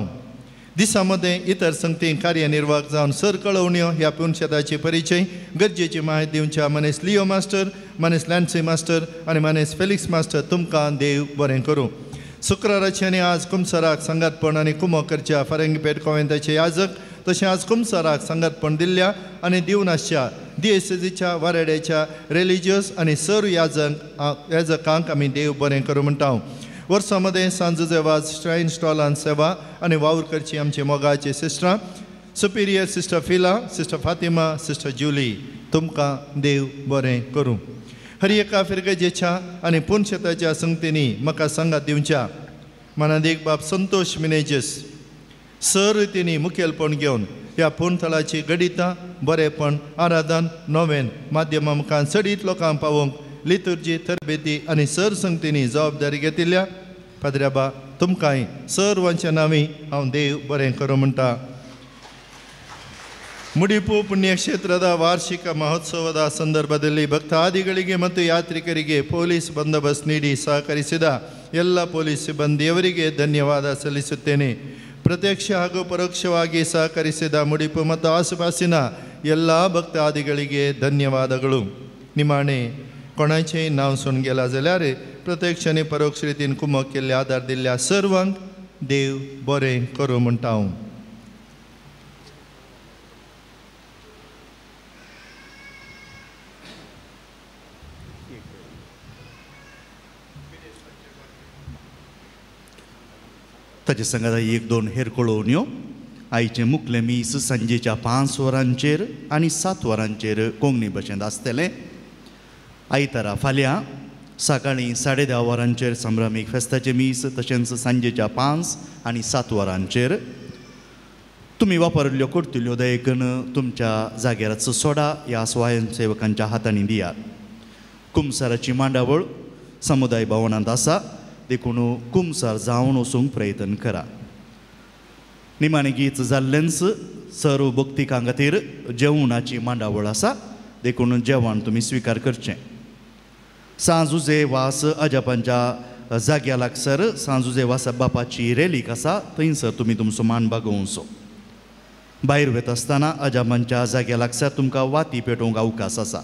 दिसा मदें इतर संगती कार्यनिर्वाहक जावन सर कळोवण्यो ह्या पुनशेताची परिचय गरजेची म्हायती दिवच्या मनीस लियो मास्टर, मनीस लॅन्सी मास्टर आनी मनीस फेलिक्स मास्टर तुमकां देव बरें करूं. शुक्राराचे आनी आज कुमसराक सांगातपण आनी कुमो करच्या फारंगीपेठ कोवेंताचे याजक तशें आज कुमसराक सांगातपण दिल्ल्या आनी दिवन आसच्या दियेसेजीच्या वारेड्याच्या रिलिजियस आनी सर याजकांक आमी देव बरें करूं म्हणटा. वर्सां मदें सांजुजे वाज श्रायन स्टॉलान सेवा आनी वावर करची आमची मोगाची सिस्टरां superior sister Fila, sister Fatima, sister Julie तुमकां देव बरें करूं. हर एका फिरगजेच्या आनी पुनशेताच्या संगतींनी म्हाका सांगात दिवच्या मनादीक बाब संतोष मिनेजस सर रितींनी मुखेलपण घेवन ह्या पुनथळाची गडितां बरेपण आराधन नोवेन माध्यमां मुखार चडीत लोकांक पावोवंक लितुर्जी तरबेती आनी सर संगतींनी जबाबदारी घेतिल्ल्या पाद्र्याबा तुमकांय सर्वांच्या नांवी हांव देव बरें करूं म्हणटा. ಮುಡಿಪು ಪುಣ್ಯಕ್ಷೇತ್ರದ ವಾರ್ಷಿಕ ಮಹೋತ್ಸವದ ಸಂದರ್ಭದಲ್ಲಿ ಭಕ್ತಾದಿಗಳಿಗೆ ಮತ್ತು ಯಾತ್ರಿಕರಿಗೆ ಪೊಲೀಸ್ ಬಂದೋಬಸ್ತ್ ನೀಡಿ ಸಹಕರಿಸಿದ ಎಲ್ಲ ಪೊಲೀಸ್ ಸಿಬ್ಬಂದಿಯವರಿಗೆ ಧನ್ಯವಾದ ಸಲ್ಲಿಸುತ್ತೇನೆ. ಪ್ರತ್ಯಕ್ಷ ಹಾಗೂ ಪರೋಕ್ಷವಾಗಿ ಸಹಕರಿಸಿದ ಮುಡಿಪು ಮತ್ತು ಆಸುಪಾಸಿನ ಎಲ್ಲ ಭಕ್ತಾದಿಗಳಿಗೆ ಧನ್ಯವಾದಗಳು. ನಿಮಾಣೆ कोणाचें नांव सोडून गेला जाल्यार प्रत्यक्ष आनी परोक्ष रितीन कुमक केल्ले आदार दिल्ल्या सर्वांक देव बरें करूं म्हणटा हांव. ताचे संगात एक दोन हेर कळोवण्यो. आयचें मुखलें मीस सांजेच्या 5 वरांचेर आनी 7 वरांचेर कोंकणी भाशेंत आसतलें. आयतारा फाल्यां सकाळीं 10:30 वरांचेर संभ्रमीक फेस्ताचें मीस तशेंच सांजेच्या 5 आनी 7 वरांचेर. तुमी वापरिल्ल्यो करतल्यो दयेकन तुमच्या जाग्यारच सोडा ह्या स्वयंसेवकांच्या हातांनी दियात. कुमसाराची मांडावळ समुदाय भवनांत आसा देखून कुमसार जावन वचूंक प्रयत्न करा. निमाणें गीत जाल्लेंच सर्व भक्तिकां खातीर जेवणाची मांडावळ आसा देखून जेवण तुमी स्विकार करचें. सांजुजे वास अजापांच्या जाग्या लागसर सांजुजे वास बापाची रेलीक आसा थंयसर तुमी तुमचो मान बागोवचो. भायर वता आसतना अजापांच्या जाग्या लागसर तुमकां वाती पेटोवंक अवकाश आसा.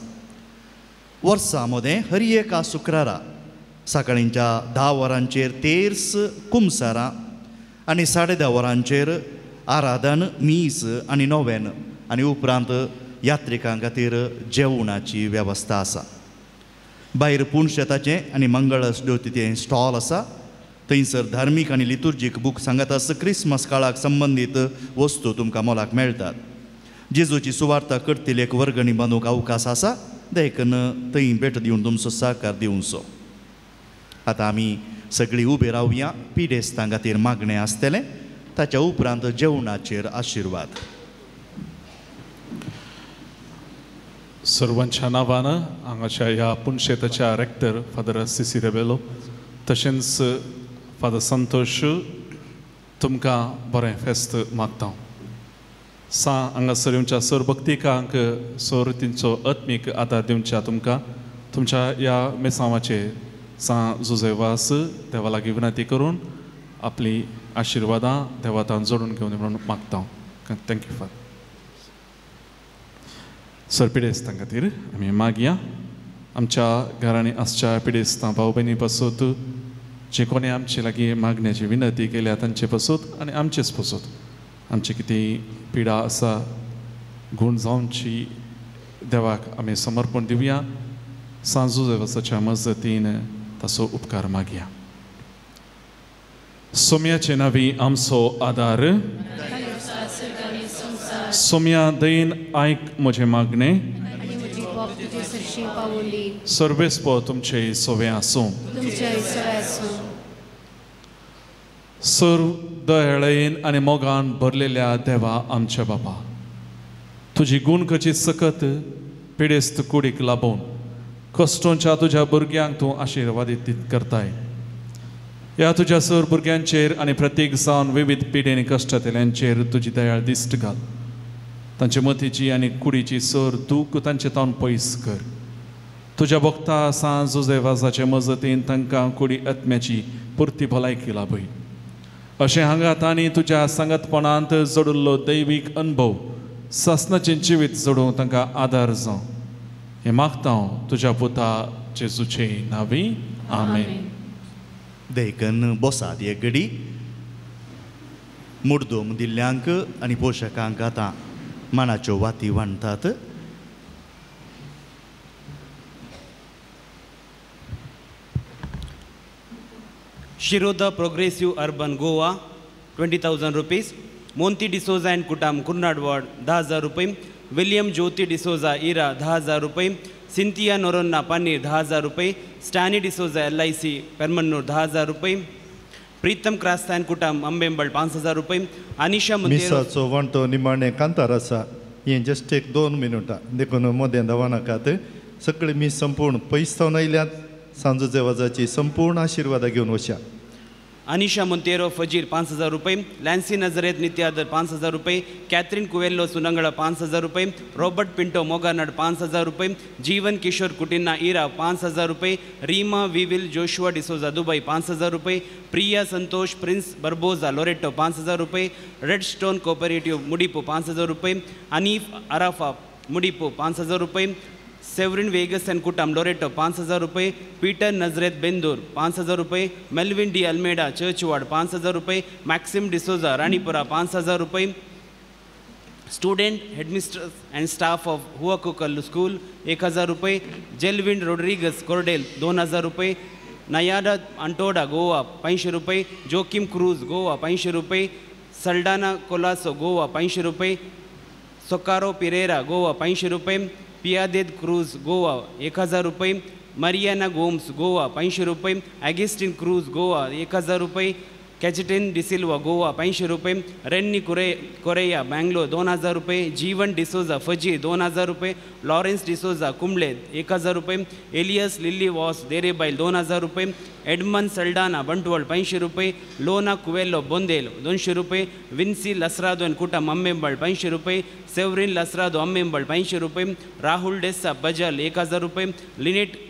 वर्सां मदें हर एका शुक्रारा सकाळींच्या 10 वरांचेर तेर्स कुमसारां आनी 10:30 वरांचेर आराधन मीस आनी नोवेन आनी उपरांत यात्रिकां खातीर जेवणाची वेवस्था आसा. भायर पुणशेताचें आनी मंगळ ज्योतीचें स्टॉल आसा थंयसर धार्मीक आनी लितुर्जीक बूक सांगात आसा क्रिसमस काळाक संबंदीत वस्तू तुमकां मोलाक मेळटात. जेजूची सुवार्ता करतली एक वर्गणी बांदूंक अवकाश आसा देखून थंय भेट दिवन तुमचो सहकार दिवचो. आतां आमी सगळीं उबे रावया. पिडेस्तां खातीर मागणें आसतलें ताच्या उपरांत जेवणाचेर आशिर्वाद. सर्वांच्या नांवान हांगाच्या ह्या पुनशेताच्या रेक्टर फादर सीसी रेबेलो तशेंच फादर संतोष तुमकां बरें फेस्त मागता. सा हांगासर येवच्या सर भक्तिकांक सर तिंचो आत्मीक आदार दिवच्या तुमकां तुमच्या ह्या मिसांवाचेर सा जुजेवास देवा लागीं विनंती करून आपली आशिर्वादां देवातान जोडून घेवन म्हणून मागता. Thank you father. Sir पिडेस्तां खातीर आमी मागया. आमच्या घरांनी आसच्या पिडेस्तां भाव भयणी पासत जे कोणी आमचे लागीं मागण्याची विनंती केल्या तांचे पासत आनी आमचेच पासत आमची कितें पिडा आसा गूण जावची देवाक आमी समर्पण दिवया. सांजू देवाच्या मजतीन ताचो उपकार मागया. सोम्याचे नावी आमचो आदार. सोम्या दयेन आयक म्हजें मागणें. सर्वेस्पो तुमचे सोवे आसूं. सर्व दयाळेन आनी मोगान भरलेल्या देवा आमच्या बापा तुजी गुणकची सकत पिडेस्त कुडीक लाबोवन कश्टोंच्या तुज्या भुरग्यांक तूं आशिर्वादीत करताय. ह्या तुज्या सर भुरग्यांचेर आनी प्रत्येक जावन विविध पिडेन कश्टांतल्यांचेर तुजी दयाळ दिश्ट घाल. तांचे मतीची आनी कुडीची सर दूख तांचे तावन पयस कर. तुज्या भक्ता सांजुजे वाजाचे मजतीन तांकां कुडी आत्म्याची पुरती भलायकी लाभय. अशें हांगा तांणी तुज्या सांगातपणांत जोडिल्लो दैवीक अनुभव सासनाचें जिवीत जोडूंक तांकां आदार जावं हें मागता हांव तुज्या पुता जेजूचे नांवी, आमेन. देखून बसात एक घडी. मुर्दोम दिल्ल्यांक आनी पोशकांक आतां मानाच्यो वाती वांटतात. Shiroda progressive urban Goa 20,000 rupees. Monty D'Souza and कुटाम Kurnad ward 10,000 रुपये. विलियम ज्योती डिसोजा इरा 10,000 रुपये. सिंथिया नोरोन्ना पनीर 10,000 रुपये. स्टॅनी डिसोजा LIC Permannoor 10,000 रुपये. प्रीतम क्रास्तान कुटाम अंबेंबळ 5,000 रुपये. अनिशा मुंतेरो मिसाचो वांटो निमाणें कांतार आसा हें जस्ट एक 2 मिनुटां देखून मदें धांवनाकात. सगळीं मीस संपूर्ण पयस सावन आयल्यात. सांजूचे वाजाची संपूर्ण आशिर्वादां घेवन वच्या. अनिशा मुंतेरो फजीर 5,000 रुपये. लॅन्सी नजरेत नित्यादर 5,000 रुपये. कॅथरीन कुवेल्लो सुनंगळा 5,000 रुपये. रॉबर्ट पिंटो मोगानाड 5,000 रुपये. जीवन किशोर कुटिन्ना इरा 5,000 रुपये. रीमा विविल जोशुआ डिसोजा दुबई 5,000 रुपये. प्रिया संतोष प्रिंस बर्बोजा लोरेटो 5,000 रुपये. रेड स्टोन कोऑपरेटिव मुडीपो 5,000 रुपये. अनीफ अराफा मुडीपो 5,000 रुपये. सेवरिन वेगस एंड कुटाम लोरेटो 5,000 रुपये. पीटर नजरेत बेंदूर 5,000 रुपये. Melvin D Almeida church ward 5,000 रुपये. मैक्सिम डिसोजा राणीपुरा 5,000 रुपये. Student headmistress and staff of Huakukallu school 1,000 रुपये. जेलविन रोड्रिगस कोर्डेल 2,000 रुपये. नयाडा अंटोडा गोवा 500 रुपये. जोकिम क्रूज गोवा 500 रुपये. सल्डाना कोलासो गोवा 500 रुपये. सोकारो पिरेरा गोवा 500 रुपये. पियादेद क्रूज गोवा 1,000 रुपये. मरियाना गोम्स गोवा 500 रुपये. एगिस्टिन क्रूज गोवा 1,000 रुपये. कैचटिन डिसिल्वा गोवा 500 रुपये. रेन्नी कोरेया बैंगलोर 2,000 रुपये. जीवन डिसोजा फजी 2,000 रुपये. लॉरेंस डिसोजा कुंबले 1,000 रुपये. एलियस लिल्ली वॉस देरेबाईल 2,000 रुपये. एडमन सल्डाना बंटवल 500 रुपये. लोना कुवेलो बोंदेल 200 रुपये. विन्सी लसरादो एंड कुटम अम्मेंबळ 500 रुपये. सेवरिन लसरादो अम्मेंबळ 500 रुपये. राहुल डेस्सा बजल 1,000 रुपये. लिनेट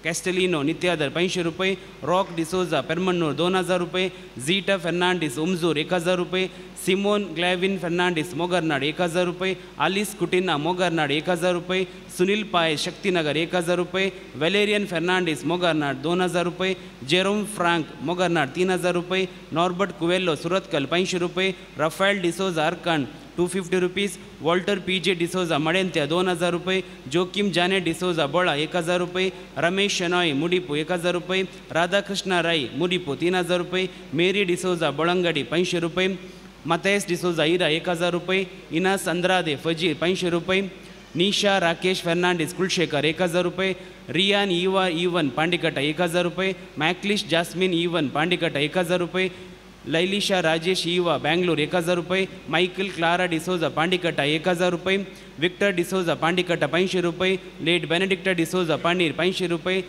कैस्टलिनो नित्यादर 500 रुपये. रॉक डिसोजा पेरमन्नूर 2,000 रुपये. जीटा फर्नांडिस उमजूर 1,000 रुपये. सिमोन ग्लैविन फर्नांडिस मोगरनाड 1,000 रुपये. आलिस कुटिना मोगरनाड 1,000 रुपये. सुनील पाय शक्तिनगर 1,000 रुपये. वेलेरियन फर्नांडिस मोगरनाड 2,000 रुपये. जेरोम फ्रांक मोगरनाड 3,000 रुपये. नॉर्बर्ट कुवेल्लो सुरतकल 500 रुपये. रफायल डिसोजा अरकन 250 रुपीज़. वॉल्टर पी.जे. डिसोजा मडेंत्या 2,000 रुपये. जोकिम जाने डिसोजा बोळा 1,000 रुपये. रमेश शनॉय मुडीपू 1,000 रुपये. राधाकृष्ण राय मुडीपू 3,000 रुपये. मेरी डिसोजा बोळंगडी 500 रुपये. मतेस डिसोजा इरा 1,000 रुपये. इनास अंद्रादे फजीर 500 रुपये. निशा राकेश फर्नांडिस कुलशेखर 1,000 रुपये. रियान ईवा इवन पांडिकटा 1,000 रुपये. मैक्लिश जास्मिन इवन पांडिकटा 1,000 रुपये. लैलिशा राजेश ईवा बैंगलोर 1,000 रुपये. माइकल क्लारा डिसोजा पांडिकटा 1,000 रुपये. विक्टर डिसोजा पांडिकटा 500 रुपये. लेट बेनेडिक्टा डिसोजा पनीर 500 रुपये.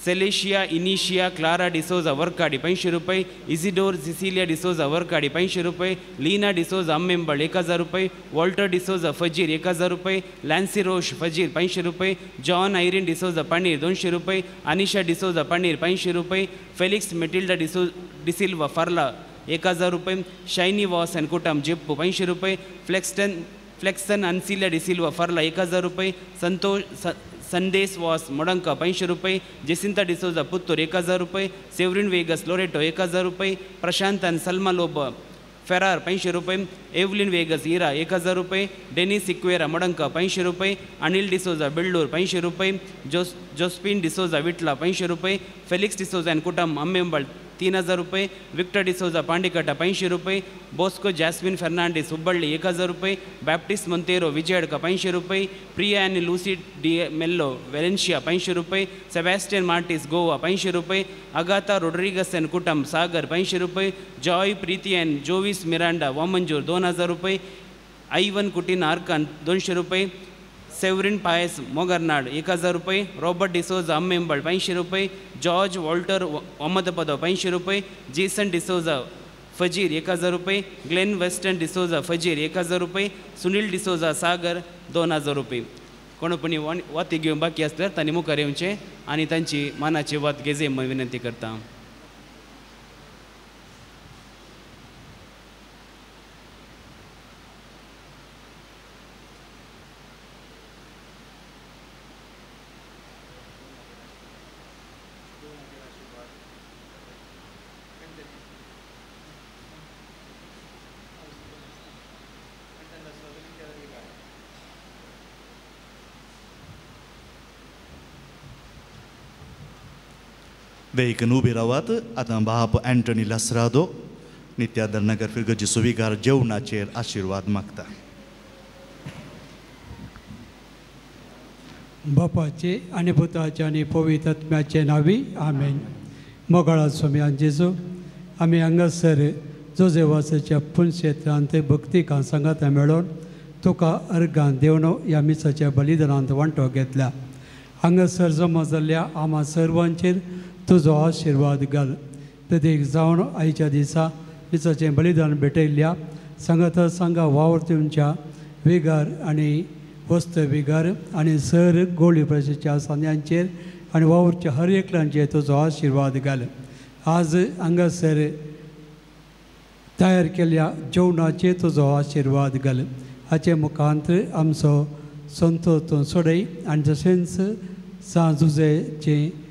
सेलेशिया इनिशिया क्लारा डिसोजा वर्काडी 500 रुपये. इजिडोर सिसिलिया डिसोजा वर्काडी 500 रुपये. लीना डिसोजा अम्मेंबळ 1,000 रुपये. वॉल्टर डिसोजा फजीर 1,000 रुपये. लॅन्सी रोश फजीर 500 रुपये. जॉन आयरिन डिसोजा पनीर 200 रुपये. अनिशा डिसोजा पनीर 500 रुपये. फेलिक्स मेटिल्डा डिसिल्वा फर्ला 1,000 रुपये. शाइनी वॉस एंड कुटम जिप्पू 500 रुपये. फ्लेक्सन अनसिलिया डिसिल्वा फर्ला 1,000 रुपये. संतोष संदेश वॉस मोडंका 500 रुपये. जेसिंता डिसोजा पुत्तूर 1,000 रुपये. सेवरिन वेगस लोरेटो 1,000 रुपये. प्रशांत एंड सलमा लोब फेरार 500 रुपये. एवलिन वेगस इरा 1,000 रुपये. डेनिस सिक्वेरा मोडंका 500 रुपये. अनिल डिसोजा बेल्लूर 500 रुपये. जोस्पिन डिसोजा विटला 500 रुपये. फेलिक्स डिसोजा एंड कुटम अम्मेंबळ 3,000 रुपये. विक्टर डिसोजा पांडिकटा 500 रुपये. बॉस्को जैस्मिन फर्नांडिस हुब्बಳ್ಳಿ 1,000 रुपये. बैप्टिस्ट मोंतेरो विजयडका 500 रुपये. प्रिया एंड लूसी डी मेल्लो वेलेंशिया 500 रुपये. सेबेस्टियन मार्टिस गोवा 500 रुपये. अगाथा रोड्रिगस एंड कुटम सागर 500 रुपये. जॉय प्रीति एंड जोविस मिरांडा वामंजूर 2,000 रुपये. आयवन कुटिन आर्कन 200 रुपये. सेवरिन पायस मोगरनाड 1,000 रुपये. रॉबर्ट डिसोजा अम्मेंबळ 500 रुपये. जॉर्ज वॉल्टर अहमदपदव 500 रुपये. जेसन डिसोजा फजीर 1,000 रुपये. ग्लेन वेस्टन डिसोजा फजीर 1,000 रुपये. सुनील डिसोजा सागर 2,000 रुपये. कोणपणी वाती घेवन बाकी आसल्यार तांणी मुखार येवचें आनी तांची मानाची वात घेजे म्हूण विनंती करता. देखून उबी रावात. आतां बाप एंटनी लासरादो नित्यादर नगर फिरगजी सुविगार जेवणाचेर आशिर्वाद मागता. बापाचे आनी पुताचे आनी पवित्र आत्म्याचे नांवी आमेन. मोगाळा स्वामी जेजू, आमी हांगासर जोजेवासाच्या पुनक्षेत्रांत भक्तिकां सांगाता मेळोवन तुका अर्गां देवन ह्या मिसाच्या बलिदानांत वांटो घेतला. हांगासर जमा जाल्ल्या आमा सर्वांचेर तुजो आशिर्वाद घाल. प्रत्येक जावन आयच्या दिसा मिसाचें बलिदान भेटयल्ल्या सांगाता सांगा वावर तुमच्या विगार आनी वस्त विगार आनी सर गोळी प्रशेच्या सांद्यांचेर आनी वावरच्या हर एकल्यांचेर तुजो आशिर्वाद घाल. आज हांगासर तयार केल्ल्या जेवणाचेर तुजो आशिर्वाद घाल. हाचे मुखांत आमचो संतोष तूं सोडय आनी तशेंच सांजुजेचें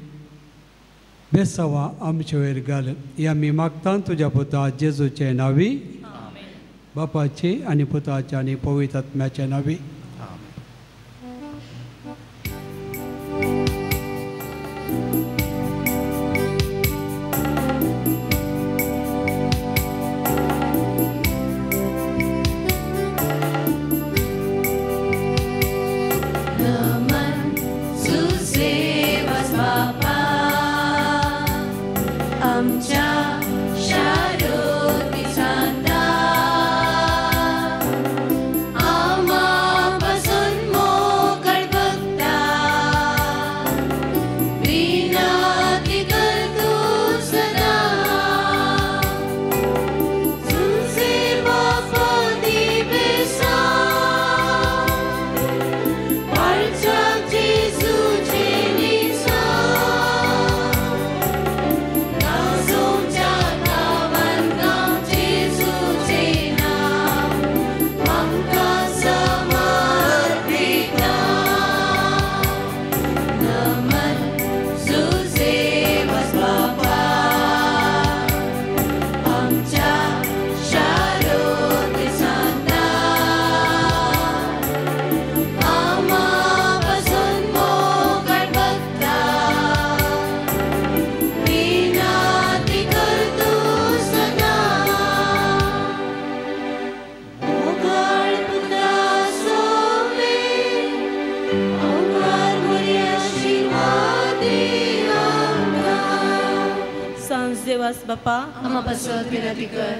बेसांवां आमचे वयर घाल. ही आमी मागता तुज्या पुता जेजूचे नांवी, बापाचे आनी पुताचे आनी पवित्र आत्म्याचे नांवी. बापा आमा पासत विनंती कर.